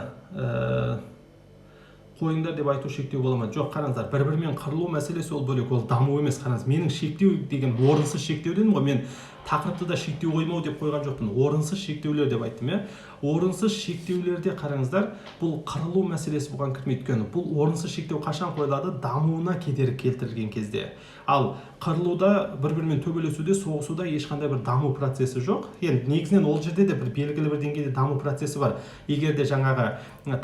қойыңдар деп айту шектеу бола ма?» Жоқ, қараңыздар, бір бірімен қырылу мәселесі ол бөлек, ол даму емес. Қараңыз, менің шектеу деген орынсыз шектеу дедім ғой. Мен тақырыпты да шектеу қоймау деп қойған жоқпын, орынсыз шектеулер деп айттым, иә. Орынсыз шектеулерде, қараңыздар, бұл қырылу мәселесі бұған кірмейді. Өйткені бұл орынсыз шектеу қашан қойылады? Дамуына кедергі келтірілген кезде. Ал қырылуда, бір бірімен төбелесуде, соғысуда ешқандай бір даму процесі жоқ. Енді негізінен ол жерде де бір белгілі бір деңгейде даму процесі бар, егер де жаңағы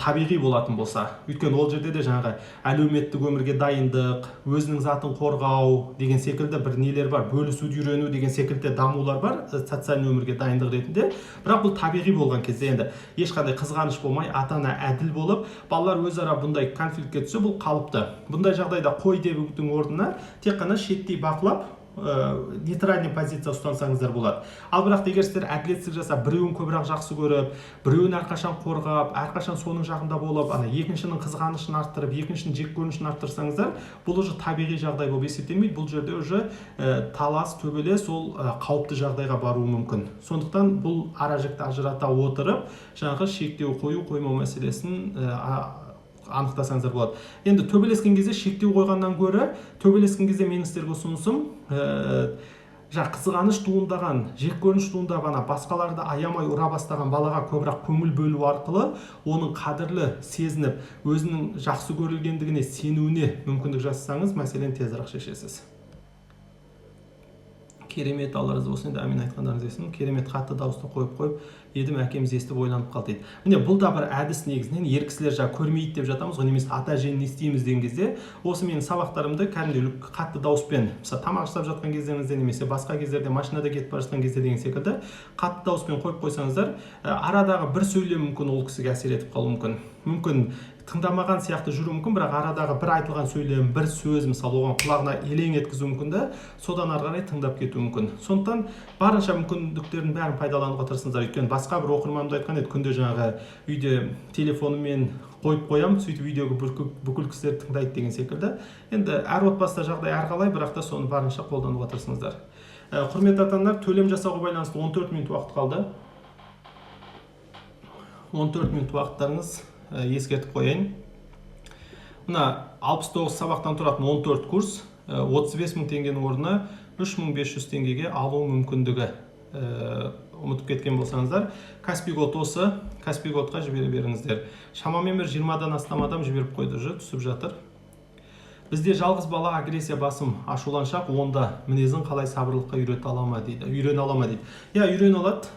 табиғи болатын болса. Өйткені ол жерде де жаңағы әлеуметтік өмірге дайындық, өзінің затын қорғау деген секілді бір нелер бар, бөлісуді үйрену деген секілді дамулар бар, социальный өмірге дайындық ретінде. Бірақ бұл табиғи болған кезде, енді ешқандай қызғаныш болмай, ата ана әділ болып, балалар өзара бұндай конфликтке түссе, бұл қалыпты. Бұндай жағдайда қой деудің орнына тек қана шеттей бақылап нейтральный позиция ұстансаңыздар болады. Ал бірақ егер сіздер әділетсіздік жасап, біреуін көбірек жақсы көріп, біреуін әрқашан қорғап, әрқашан соның жағында болып, ана екіншінің қызғанышын арттырып, екіншінің жек көрінішін арттырсаңыздар, бұл уже табиғи жағдай болып есептелмейді. Бұл жерде уже талас, төбелес, ол қауіпті жағдайға баруы мүмкін. Сондықтан бұл ара жікті ажырата отырып, жаңағы шектеу қою қоймау мәселесін анықтасаңыздар болады. Енді төбелескен кезде шектеу қойғаннан гөрі, төбелескен кезде менің сіздерге ұсынысым, жаңа қызғаныш туындаған, жек көрініш туындап, ана басқаларды аямай ұра бастаған балаға көбірек көңіл бөлу арқылы оның қадірлі сезініп, өзінің жақсы көрілгендігіне сенуіне мүмкіндік жасасаңыз, мәселені тезірек шешесіз. Керемет, Алла разы болсын енді, әмин, айтқандарыңыз келсін. Керемет, қатты дауысты қойып едім, әкеміз естіп ойланып қалды дейді. Міне, бұл да бір әдіс негізінен. Ер кісілер жаңа көрмейді деп жатамыз ғой, немесе ата әжені не істейміз деген кезде, осы менің сабақтарымды кәдімгідей қатты дауыспен, мысалы, тамақ жасап жатқан кездеріңізде немесе басқа кездерде, машинада кетіп бара жатқан кезде деген секілді қатты дауыспен қойып қойсаңыздар, арадағы бір сөйлем мүмкін ол кісіге әсер етіп қалуы мүмкін. Мүмкін тыңдамаған сияқты жүруі мүмкін, бірақ арадағы бір айтылған сөйлем, бір сөз, мысалы, оған құлағына елең еткізуі мүмкін да, содан ары қарай тыңдап кетуі мүмкін. Сондықтан барынша мүмкіндіктердің бәрін пайдалануға тырысыңыздар. Өйткені басқа бір оқырманым да айтқан еді: күнде жаңағы үйде телефоныммен қойып қоямын, сөйтіп үйдегі бүкіл кісілер тыңдайды деген секілді. Енді әр отбасыда жағдай әрқалай, бірақ та соны барынша қолдануға тырысыңыздар. Құрметті ата аналар, төлем жасауға байланысты 14 минут уақыт қалды. 14 минут уақыттарыңыз. Ескертіп қояйын, мына 69 сабақтан тұратын 14 курс 35 мың теңгенің орнына 3500 теңгеге алу мүмкіндігі. Ұмытып кеткен болсаңыздар, Каспи код осы, Каспи кодқа жібере беріңіздер. Шамамен бір 20-дан астам адам жіберіп қойды, уже түсіп жатыр. Бізде жалғыз бала, агрессия басым, ашуланшақ, онда мінезін қалай сабырлыққа үйрете ала ма дейді, үйрене ала ма дейді. Иә, үйрене алады.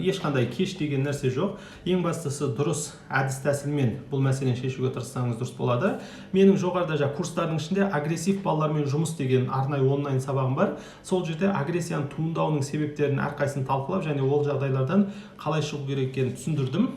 Ешқандай кеш деген нәрсе жоқ. Ең бастысы, дұрыс әдіс тәсілмен бұл мәселені шешуге тырыссаңыз, дұрыс болады. Менің жоғарыда жаңа курстардың ішінде «Агрессив балалармен жұмыс» деген арнайы онлайн сабағым бар. Сол жерде агрессияның туындауының себептерін әрқайсысын талқылап және ол жағдайлардан қалай шығу керек екенін түсіндірдім.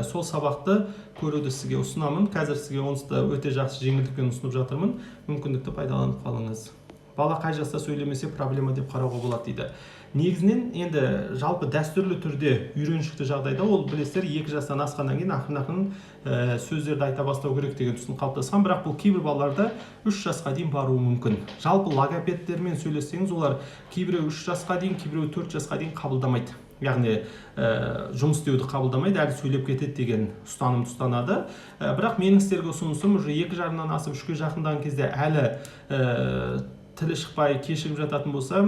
Сол сабақты көруді сізге ұсынамын. Қазір сізге онысы да өте жақсы жеңілдікпен ұсынып жатырмын, мүмкіндікті пайдаланып қалыңыз. Бала қай жаста сөйлемесе, проблема деп қарауға болады дейді. Негізінен енді жалпы дәстүрлі түрде үйреншікті жағдайда ол, білесіздер, 2 жастан асқаннан кейін ақырын ақырын сөздерді айта бастау керек деген түсінік қалыптасқан. Бірақ бұл кейбір балаларда 3 жасқа дейін баруы мүмкін. Жалпы логопедтермен сөйлессеңіз, олар кейбіреуі 3 жасқа дейін, кейбіреуі 4 жасқа дейін қабылдамайды, яғни жұмыс істеуді қабылдамайды, әлі сөйлеп кетеді деген ұстанымды ұстанады. Бірақ менің сіздерге ұсынысым, уже 2,5-нан асып, 3-ке жақындаған кезде әлі тілі шықпай кешігіп жататын болса,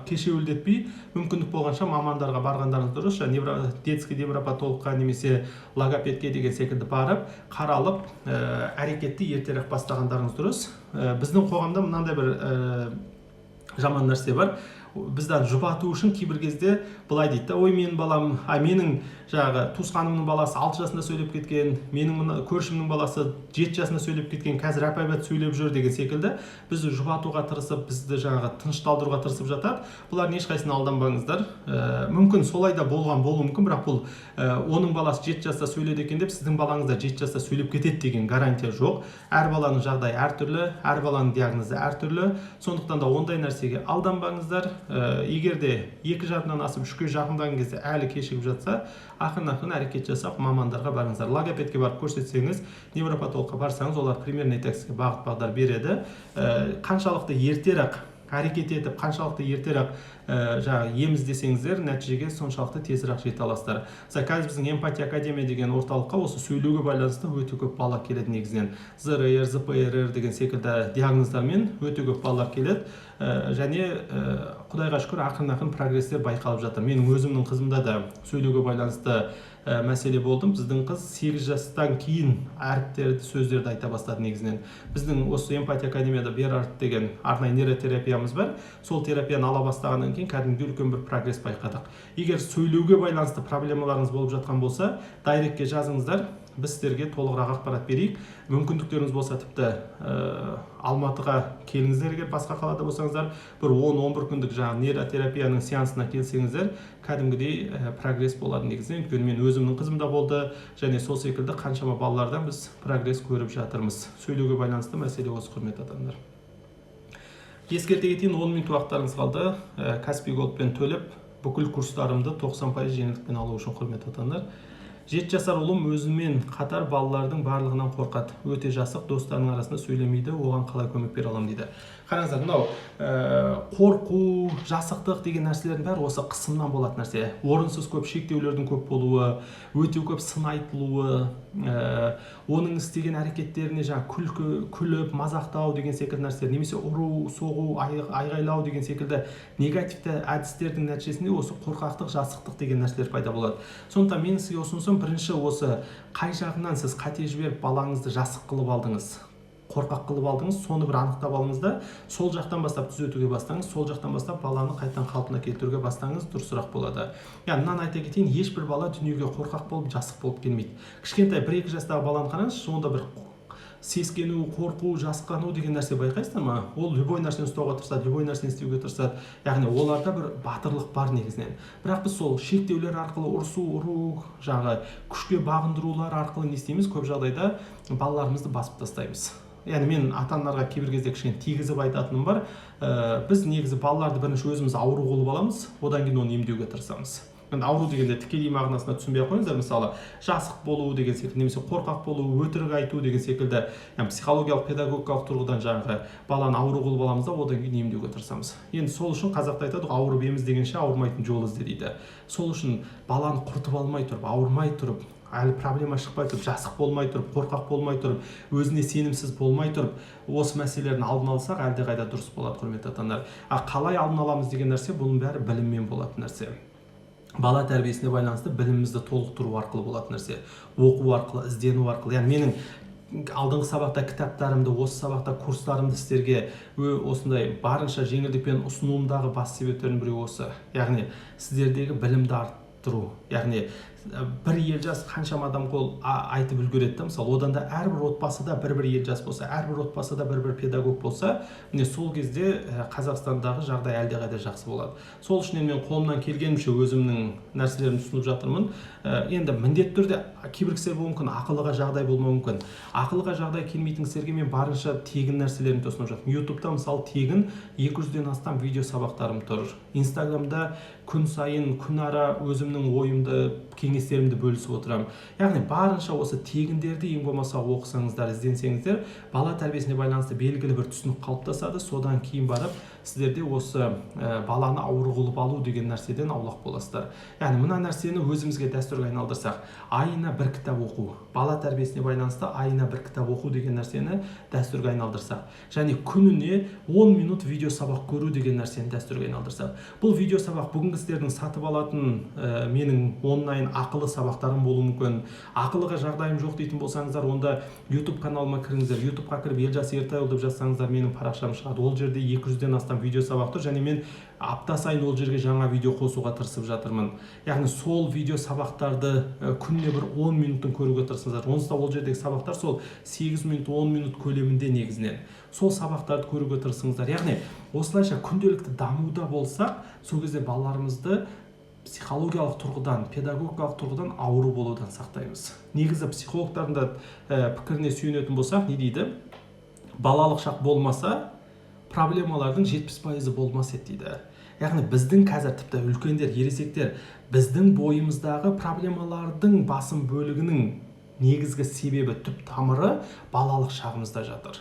кешеуілдетпей, мүмкіндік болғанша мамандарға барғандарыңыз дұрыс. Жаңа детский невропатологқа немесе логопедке деген секілді барып, қаралып, әрекетті ертерек бастағандарыңыз дұрыс. Біздің қоғамда мынандай бір жаман нәрсе бар: бізді жұбату үшін кейбір кезде былай дейді да: «Ой, менің балам, а менің жаңағы туысқанымның баласы 6 жасында сөйлеп кеткен, менің мына көршімнің баласы 7 жасында сөйлеп кеткен, қазір әп әйбат сөйлеп жүр» деген секілді бізді жұбатуға тырысып, бізді жаңағы тынышталдыруға тырысып жатады. Бұлардың ешқайсысына алданбаңыздар. Мүмкін солай да болған болуы мүмкін, бірақ бұл оның баласы 7 жаста сөйледі екен деп, сіздің балаңыз да 7 жаста сөйлеп кетеді деген гарантия жоқ. Әр баланың жағдайы әртүрлі, әр баланың диагнозы әртүрлі. Сондықтан да ондай нәрсеге алданбаңыздар. Егер де 2,5-нан асып, 3-ке жақындаған кезде әлі кешігіп жатса, ақырын ақырын әрекет жасап, мамандарға барыңыздар. Логопедке барып көрсетсеңіз, невропатологқа барсаңыз, олар примерно сізге бағыт бағдар береді. Қаншалықты ертерек әрекет етіп, қаншалықты ертерек жаңағы ем іздесеңіздер, нәтижеге соншалықты тезірек жете аласыздар. Мысалы, қазір біздің Эмпатия академия деген орталыққа осы сөйлеуге байланысты өте көп бала келеді. Негізінен ЗРР, ЗПРР деген секілді диагноздармен өте көп балалар келеді. Және құдайға шүкір, ақырын ақырын прогресстер байқалып жатыр. Менің өзімнің қызымда да сөйлеуге байланысты мәселе болды. Біздің қыз 8 жастан кейін әріптерді, сөздерді айта бастады. Негізінен біздің осы Эмпатия академияда Берард деген арнайы нейротерапиямыз бар. Сол терапияны ала бастағаннан кейін кәдімгідей үлкен бір прогресс байқадық. Егер сөйлеуге байланысты проблемаларыңыз болып жатқан болса, директке жазыңыздар, біз сіздерге толығырақ ақпарат берейік. Мүмкіндіктеріңіз болса, тіпті Алматыға келіңіздер. Егер басқа қалада болсаңыздар, бір 10-11 күндік жаңағы нейротерапияның сеансына келсеңіздер, кәдімгідей прогресс болады негізінен. Өйткені мен өзімнің қызымда болды және сол секілді қаншама балалардан біз прогресс көріп жатырмыз. Сөйлеуге байланысты мәселе осы, құрметті ата аналар. Ескерте кетейін, 10 минут уақыттарыңыз қалды. Каспи Голдпен төлеп, бүкіл курстарымды 90% жеңілдікпен алу үшін, құрметті ата-аналар. 7 жасар ұлым өзімен қатар балалардың барлығынан қорқады, өте жасық, достарының арасында сөйлемейді. Оған қалай көмек бере аламын?» – дейді. Қараңыздар, мынау қорқу, жасықтық деген нәрселердің бәрі осы қысымнан болатын нәрсе. Орынсыз көп шектеулердің көп болуы, өте көп сын айтылуы, оның істеген әрекеттеріне жаңағы күлкі күліп мазақтау деген секілді нәрселер немесе ұру, соғу, айғайлау деген секілді негативті әдістердің нәтижесінде осы қорқақтық, жасықтық деген нәрселер пайда болады. Сондықтан менің сізге ұсынысым: бірінші, осы қай жағынан сіз қате жіберіп, балаңызды жасық қылып алдыңыз, қорқақ қылып алдыңыз, соны бір анықтап алыңыз да, сол жақтан бастап түзетуге бастаңыз, сол жақтан бастап баланы қайтадан қалпына келтіруге бастаңыз, дұрысырақ болады. Яғни мынаны айта кетейін: ешбір бала дүниеге қорқақ болып, жасық болып келмейді. Кішкентай 1-2 жастағы баланы қараңызшы, онда бір сескену, қорқу, жасқану деген нәрсе байқайсыздар ма? Ол любой нәрсені ұстауға тырысады, любой нәрсені істеуге тырысады. Яғни оларда бір батырлық бар негізінен. Бірақ біз сол шектеулер арқылы, ұрсу, ұру, жаңағы күшке бағындырулар арқылы не істейміз? Көп жағдайда балаларымызды басып тастаймыз. Яғни мен ата аналарға кейбір кезде кішкене тигізіп айтатыным бар: біз негізі балаларды бірінші өзіміз ауру қылып аламыз, одан кейін оны емдеуге тырысамыз. Енді ауру дегенде тікелей мағынасында түсінбей ақ қойыңыздар. Мысалы, жасық болу деген секілді немесе қорқақ болу, өтірік айту деген секілді, яғни психологиялық, педагогикалық тұрғыдан жаңағы баланы ауру қылып аламыз да, одан кейін емдеуге тырысамыз. Енді сол үшін қазақта айтады ғой: «Ауырып ем іздегенше, ауырмайтын жол ізде», – дейді. Сол үшін баланы құртып алмай тұрып, ауырмай тұрып, әлі проблема шықпай тұрып, жасық болмай тұрып, қорқақ болмай тұрып, өзіне сенімсіз болмай тұрып, осы мәселелердің алдын алсақ, әлдеқайда дұрыс болады, құрметті ата аналар. А қалай алдын аламыз деген нәрсе, бұның бәрі біліммен болатын нәрсе. Бала тәрбиесіне байланысты білімімізді толықтыру арқылы болатын нәрсе, оқу арқылы, іздену арқылы. Яғни менің алдыңғы сабақта кітаптарымды, осы сабақта курстарымды сіздерге осындай барынша жеңілдікпен ұсынуымдағы басты себептердің біреуі осы, яғни сіздердегі білімді арттыру. Яғни бір Елжас қаншама адам қол айтып үлгереді да. Мысалы, одан да әрбір отбасыда бір бір Елжас болса, әрбір отбасыда бір бір педагог болса, міне, сол кезде Қазақстандағы жағдай әлдеқайда жақсы болады. Сол үшін енді мен қолымнан келгенімше өзімнің нәрселерімді ұсынып жатырмын. Енді міндетті түрде кейбір кісілер болуы мүмкін, ақылыға жағдай болмауы мүмкін. Ақылыға жағдай келмейтін кісілерге мен барынша тегін нәрселерімді ұсынып жатырмын. Ютубта, мысалы, тегін 200-ден астам видео сабақтарым тұр. Инстаграмда күн сайын, күн ара өзімнің ойымды, кеңестерімді бөлісіп отырамын. Яғни барынша осы тегіндерді ең болмаса оқысаңыздар, ізденсеңіздер, бала тәрбиесіне байланысты белгілі бір түсінік қалыптасады. Содан кейін барып сіздерде осы баланы ауру қылып алу деген нәрседен аулақ боласыздар. Яғни мына нәрсені өзімізге дәстүрге айналдырсақ, айына бір кітап оқу, бала тәрбиесіне байланысты айына бір кітап оқу деген нәрсені дәстүрге айналдырсақ және күніне 10 минут видео сабақ көру деген нәрсені дәстүрге айналдырсақ. Бұл видео сабақ бүгінгі сіздердің сатып алатын менің онлайн ақылы сабақтарым болуы мүмкін. Ақылыға жағдайым жоқ дейтін болсаңыздар, онда YouTube каналыма кіріңіздер. Ютубқа кіріп, «Елжас Ертайұлы» деп жазсаңыздар, менің парақшам шығады. Ол жерде 200-ден астам видео сабақ тұр және мен апта сайын ол жерге жаңа видео қосуға тырысып жатырмын. Яғни сол видео сабақтарды күніне бір 10 минуттан көруге тырысыңыздар. Онсыз да ол жердегі сабақтар сол 8 минут, 10 минут көлемінде негізінен. Сол сабақтарды көруге тырысыңыздар. Яғни осылайша күнделікті дамуда болсақ, сол кезде балаларымызды психологиялық тұрғыдан, педагогикалық тұрғыдан ауру болудан сақтаймыз. Негізі психологтардың да пікіріне сүйенетін болсақ, не дейді? Балалық шақ болмаса, проблемалардың 70%-ы болмас еді дейді. Яғни біздің қазір тіпті үлкендер, ересектер, біздің бойымыздағы проблемалардың басым бөлігінің негізгі себебі, түп тамыры балалық шағымызда жатыр.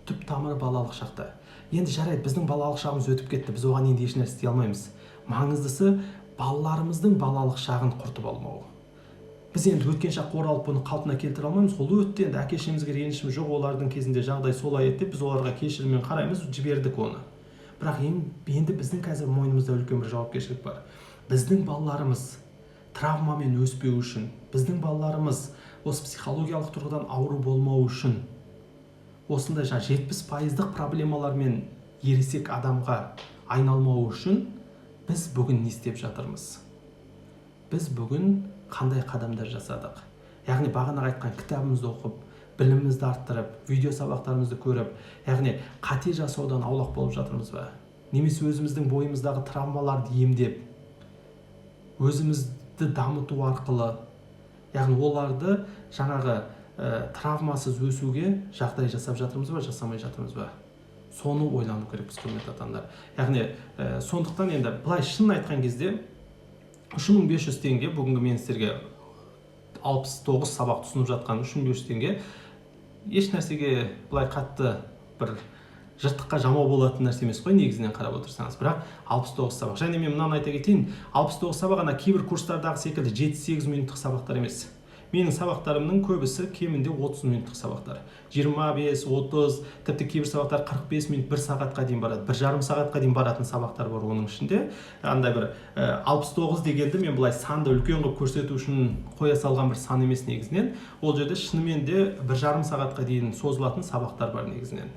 Түп тамыры балалық шақта. Енді жарайды, біздің балалық шағымыз өтіп кетті, біз оған енді ешнәрсе істей алмаймыз. Маңыздысы – балаларымыздың балалық шағын құртып алмау. Біз енді өткен шаққа оралып, бұны қалпына келтіре алмаймыз. Ол өтті енді. Әке шешемізге ренішіміз жоқ, олардың кезінде жағдай солай еді деп біз оларға кешіріммен қараймыз, жібердік оны. Бірақ енді біздің қазір мойнымызда үлкен бір жауапкершілік бар: біздің балаларымыз травмамен өспеу үшін, біздің балаларымыз осы психологиялық тұрғыдан ауру болмау үшін, осындай жаңа 70%-дық проблемалармен ересек адамға айналмау үшін біз бүгін не істеп жатырмыз? Біз бүгін қандай қадамдар жасадық? Яғни бағанағы айтқан кітабымызды оқып, білімімізді арттырып, видео сабақтарымызды көріп, яғни қате жасаудан аулақ болып жатырмыз ба? Немесе өзіміздің бойымыздағы травмаларды емдеп, өзімізді дамыту арқылы, яғни оларды жаңағы травмасыз өсуге жағдай жасап жатырмыз ба, жасамай жатырмыз ба? Соны ойлану керекпіз, құрметті ата аналар. Яғни сондықтан енді былай шынын айтқан кезде, 3500 теңге, бүгінгі мен сіздерге 69 сабақ ұсынып жатқан 3500 теңге еш нәрсеге былай қатты бір жыртыққа жамау болатын нәрсе емес қой негізінен қарап отырсаңыз. Бірақ 69 сабақ. Және мен мынаны айта кетейін: 69 сабақ ана кейбір курстардағы секілді 7-8 минуттық сабақтар емес. Менің сабақтарымның көбісі кемінде 30 минуттық сабақтар, 25, 30, тіпті кейбір сабақтар 45 минут, бір сағатқа дейін барады, 1,5 сағатқа дейін баратын сабақтар бар. Оның ішінде андай бір 69 дегенді мен былай санды үлкен қылып көрсету үшін қоя салған бір сан емес. Негізінен ол жерде шынымен де 1,5 сағатқа дейін созылатын сабақтар бар. Негізінен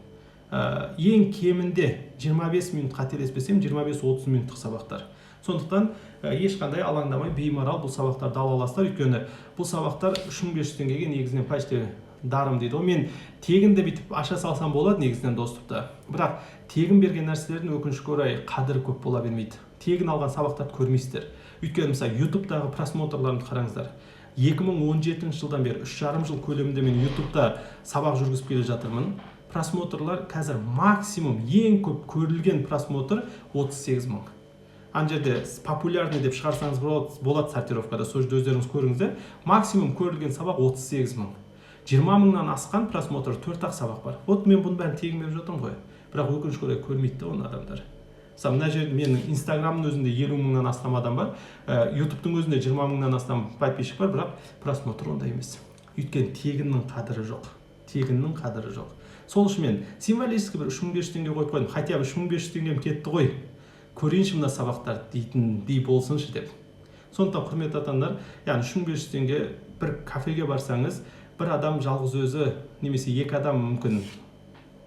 ең кемінде 25 минут, қателеспесем, 25-30 минуттық сабақтар. Сондықтан ешқандай алаңдамай, беймарал бұл сабақтарды ала аласыздар, өйткені бұл сабақтар 3500 теңгеге негізінен почти даром дейді ғой. Мен тегін де бүйтіп аша салсам болады негізінен доступты, бірақ тегін берген нәрселердің, өкінішке орай, қадірі көп бола бермейді. Тегін алған сабақтарды көрмейсіздер. Өйткені, мысалы, Ютубтағы просмотрларымды қараңыздар. 2017 жылдан бері, 3,5 жыл көлемінде мен Ютубта сабақ жүргізіп келе жатырмын. Просмотрлар қазір максимум, ең көп көрілген просмотр 38 мың. Ана жерде «популярный» деп шығарсаңыз болады сортировкада, сол жерде өздеріңіз көріңіздер. Максимум көрілген сабақ 38 мың. 20 мыңнан асқан просмотр төрт ақ сабақ бар. Вот мен бұның бәрін тегін беріп жатырмын ғой, бірақ, өкінішке орай, көрмейді да оны адамдар. Мысалы, мына жерде менің Инстаграмның өзінде 50 мыңнан астам адам бар, Ютубтың өзінде 20 мыңнан астам подписчик бар, бірақ просмотр ондай емес. Өйткені тегіннің қадірі жоқ, тегіннің қадірі жоқ. Сол үшін мен символический бір 3500 теңге қойып қойдым, хотя бы 3500 теңгем кетті ғой, көрейінші мына сабақтарды дейтіндей болсыншы деп. Сондықтан, құрметті ата аналар, яғни 3500 теңге бір кафеге барсаңыз, бір адам жалғыз өзі немесе екі адам мүмкін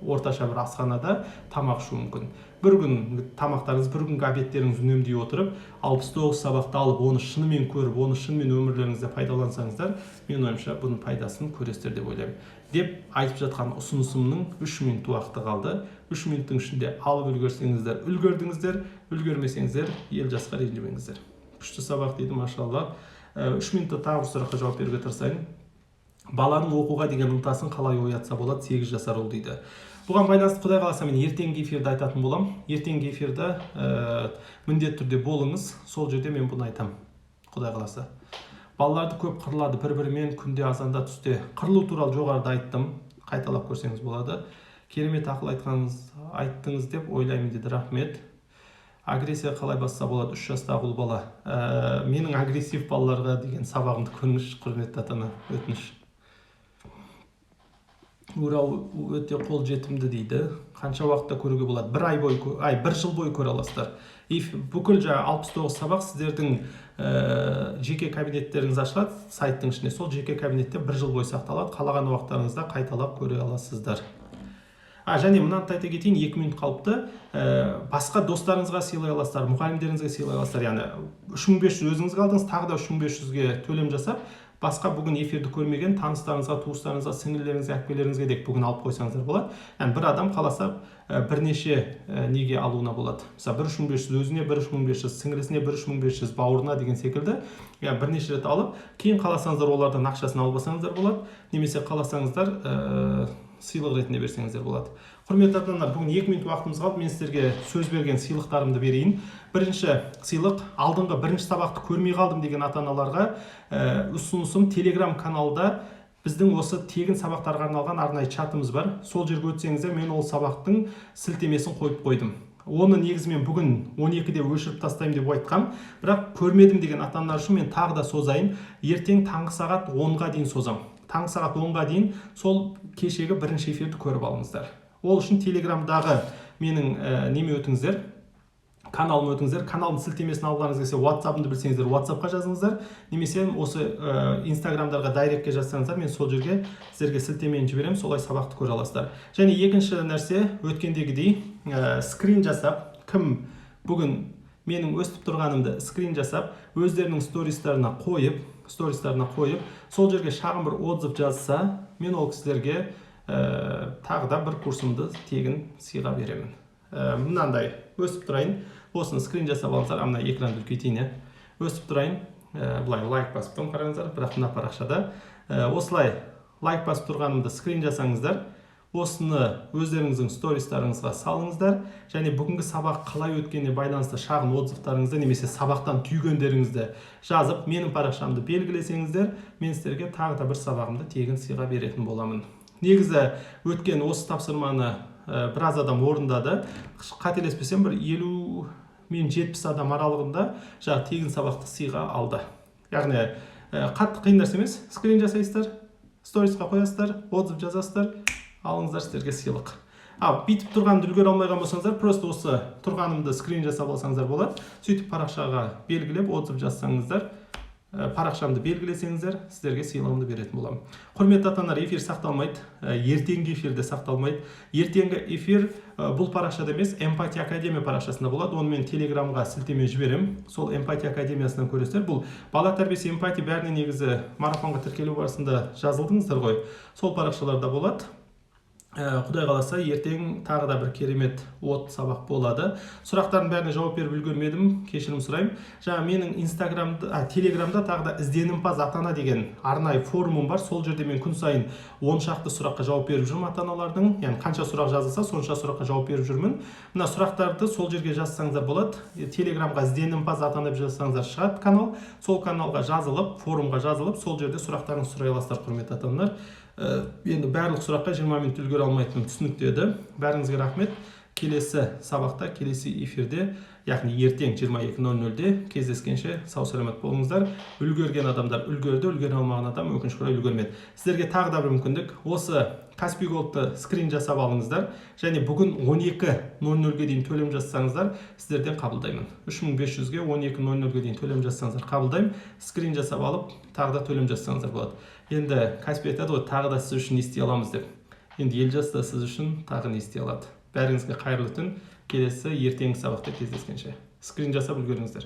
орташа бір асханада тамақ ішуі мүмкін. Бір күн тамақтарыңыз, бір күнгі обедтеріңізді үнемдей отырып, 69 сабақты алып, оны шынымен көріп, оны шынымен өмірлеріңізде пайдалансаңыздар, менің ойымша, бұның пайдасын көресіздер деп ойлаймын. Деп айтып жатқан ұсынысымның 3 минут уақыты қалды. 3 минуттың ішінде алып үлгерсеңіздер, үлгердіңіздер, үлгермесеңіздер, ел жасқа ренжімеңіздер. Күшті сабақ дейді, машалла. 3 минутта тағы бір сұраққа жауап беруге тырысайын. Баланың оқуға деген ынтасын қалай оятса болады, 8 жасар ұл дейді. Бұған байланысты, құдай қаласа, мен ертеңгі эфирде айтатын боламын. Ертеңгі эфирде міндетті түрде болыңыз, сол жерде мен бұны айтамын, құдай қаласа. Балаларды көп қырылады бір бірімен күнде азанда, түсте. Қырылу туралы жоғарыда айттым, қайталап көрсеңіз болады. Керемет ақыл айтқаныңыз, айттыңыз деп ойлаймын дейді, рахмет. Агрессия қалай басса болады, 3 жастағы ұл бала? Менің агрессив балаларға деген сабағымды көріңізші, құрметті ата ана, өтініш. Урал өте қолжетімді дейді. Қанша уақытта көруге болады? Бір ай бойы, ай, бір жыл бойы көре аласыздар. И бүкіл жаңағы 69 сабақ сіздердің жеке кабинеттеріңіз ашылады сайттың ішінде, сол жеке кабинетте бір жыл бойы сақталады, қалаған уақыттарыңызда қайталап көре аласыздар. А және мынаны да айта кетейін, 2 минут қалыпты. Басқа достарыңызға сыйлай аласыздар, мұғалімдеріңізге сыйлай аласыздар. Яғни 3500 өзіңізге алдыңыз, тағы да 3500-ге төлем жасап, басқа бүгін эфирді көрмеген таныстарыңызға, туыстарыңызға, сіңлілеріңізге, әпкелеріңізге де бүгін алып қойсаңыздар болады. Яғни бір адам қаласа, бірнеше неге алуына болады. Мысалы, бір 3500 өзіне, бір 3500 сіңлісіне, бір 3500 бауырына деген секілді. Яғни бірнеше рет алып, кейін қаласаңыздар, олардан ақшасын алып алсаңыздар болады немесе қаласаңыздар, сыйлық ретінде берсеңіздер болады. Құрметті ата аналар, бүгін 2 минут уақытымыз қалды. Мен сіздерге сөз берген сыйлықтарымды берейін. Бірінші сыйлық: алдыңғы бірінші сабақты көрмей қалдым деген ата аналарға ұсынысым, Телеграм каналда біздің осы тегін сабақтарға арналған арнайы чатымыз бар. Сол жерге өтсеңіздер, мен ол сабақтың сілтемесін қойып қойдым. Оны негізі мен бүгін 12-де өшіріп тастаймын деп айтқам, бірақ көрмедім деген ата аналар үшін мен тағы да созайын. Ертең таңғы сағат 10-ға дейін созамын. Таңғы сағат 10-ға дейін сол кешегі бірінші эфирді көріп алыңыздар. Ол үшін Телеграмдағы менің неме өтіңіздер, каналыма өтіңіздер. Каналдың сілтемесін алғыларыңыз келсе, Ватсабымды білсеңіздер, Ватсапқа жазыңыздар немесе осы Инстаграмдарға директке жазсаңыздар, мен сол жерге сіздерге сілтемені жіберемін, солай сабақты көре аласыздар. Және екінші нәрсе, өткендегідей скрин жасап, кім бүгін менің өстіп тұрғанымды скрин жасап, өздерінің стористарына қойып, сол жерге шағын бір отзыв жазса, мен ол кісілерге тағы да бір курсымды тегін сыйға беремін. Мынандай өстіп тұрайын, осыны скрин жасап алыңыздар. А, мына экранды үлкейтейін, иә. Өстіп тұрайын, былай лайк басып тұрмын, қараңыздар. Бірақ мына парақшада осылай лайк басып тұрғанымды скрин жасаңыздар. Осыны өздеріңіздің стористарыңызға салыңыздар және бүгінгі сабақ қалай өткеніне байланысты шағын отзывтарыңызды немесе сабақтан түйгендеріңізді жазып, менің парақшамды белгілесеңіздер, мен сіздерге тағы да бір сабағымды тегін сыйға беретін боламын. Негізі өткен осы тапсырманы біраз адам орындады. Қателеспесем, бір 50 мен 70 адам аралығында жаңағы тегін сабақты сыйға алды. Яғни қатты қиын нәрсе емес: скрин жасайсыздар, сторисқа қоясыздар, отзыв жазасыздар, алыңыздар сіздерге сыйлық. Ал бүйтіп тұрғанымды үлгере алмай болсаңыздар, просто осы тұрғанымды скрин жасап алсаңыздар болады. Сөйтіп парақшаға белгілеп, отзыв жазсаңыздар, парақшамды белгілесеңіздер, сіздерге сыйлығымды беретін боламын. Құрметті ата аналар, эфир сақталмайды, ертеңгі эфир де сақталмайды. Ертеңгі эфир бұл парақшада емес, Эмпатия Академия парақшасында болады. Оны мен Телеграмға сілтеме жіберемін, сол Эмпатия Академиясынан көресіздер. Бұл бала тәрбиесі, эмпатия, бәріне негізі марафонға тіркелу барысында жазылдыңыздар ғой, сол парақшаларда болады. Құдай қаласа, ертең тағы да бір керемет от сабақ болады. Сұрақтардың бәріне жауап беріп үлгермедім, кешірім сұраймын. Жаңа менің Инстаграмда, Телеграмда тағы да «Ізденімпаз ата ана» деген арнайы форумым бар. Сол жерде мен күн сайын 10 шақты сұраққа жауап беріп жүрмін ата аналардың. Яғни қанша сұрақ жазылса, сонша сұраққа жауап беріп жүрмін. Мына сұрақтарды сол жерге жазсаңыздар болады. Телеграмға «Ізденімпаз ата ана» деп жазсаңыздар, шығады канал. Сол каналға жазылып, форумға жазылып, сол жерде сұрақтарыңызды сұрай аласыздар. Құрметті ата аналар, енді барлық сұраққа 20 минут үлгере алмайтыным түсінікті еді. Бәріңізге рахмет. Келесі сабақта, келесі эфирде, яғни ертең 22:00-де кездескенше сау саламат болыңыздар. Үлгерген адамдар үлгерді, үлгере алмаған адам, өкінішке орай, үлгермеді. Сіздерге тағы да бір мүмкіндік: осы Каспи Голдты скрин жасап алыңыздар және бүгін 12:00-ге дейін төлем жасасаңыздар, сіздерден қабылдаймын. 3500-ге 12:00-ге дейін төлем жасасаңыздар, қабылдаймын. Скрин жасап алып, тағы да төлем жасасаңыздар болады. Енді Каспи айтады ғой, тағы да сіз үшін не істей аламыз деп. Енді Елжас та сіз үшін тағы не істей алады? Бәріңізге қайырлы түн! Келесі ертеңгі сабақта кездескенше! Скрин жасап үлгеріңіздер.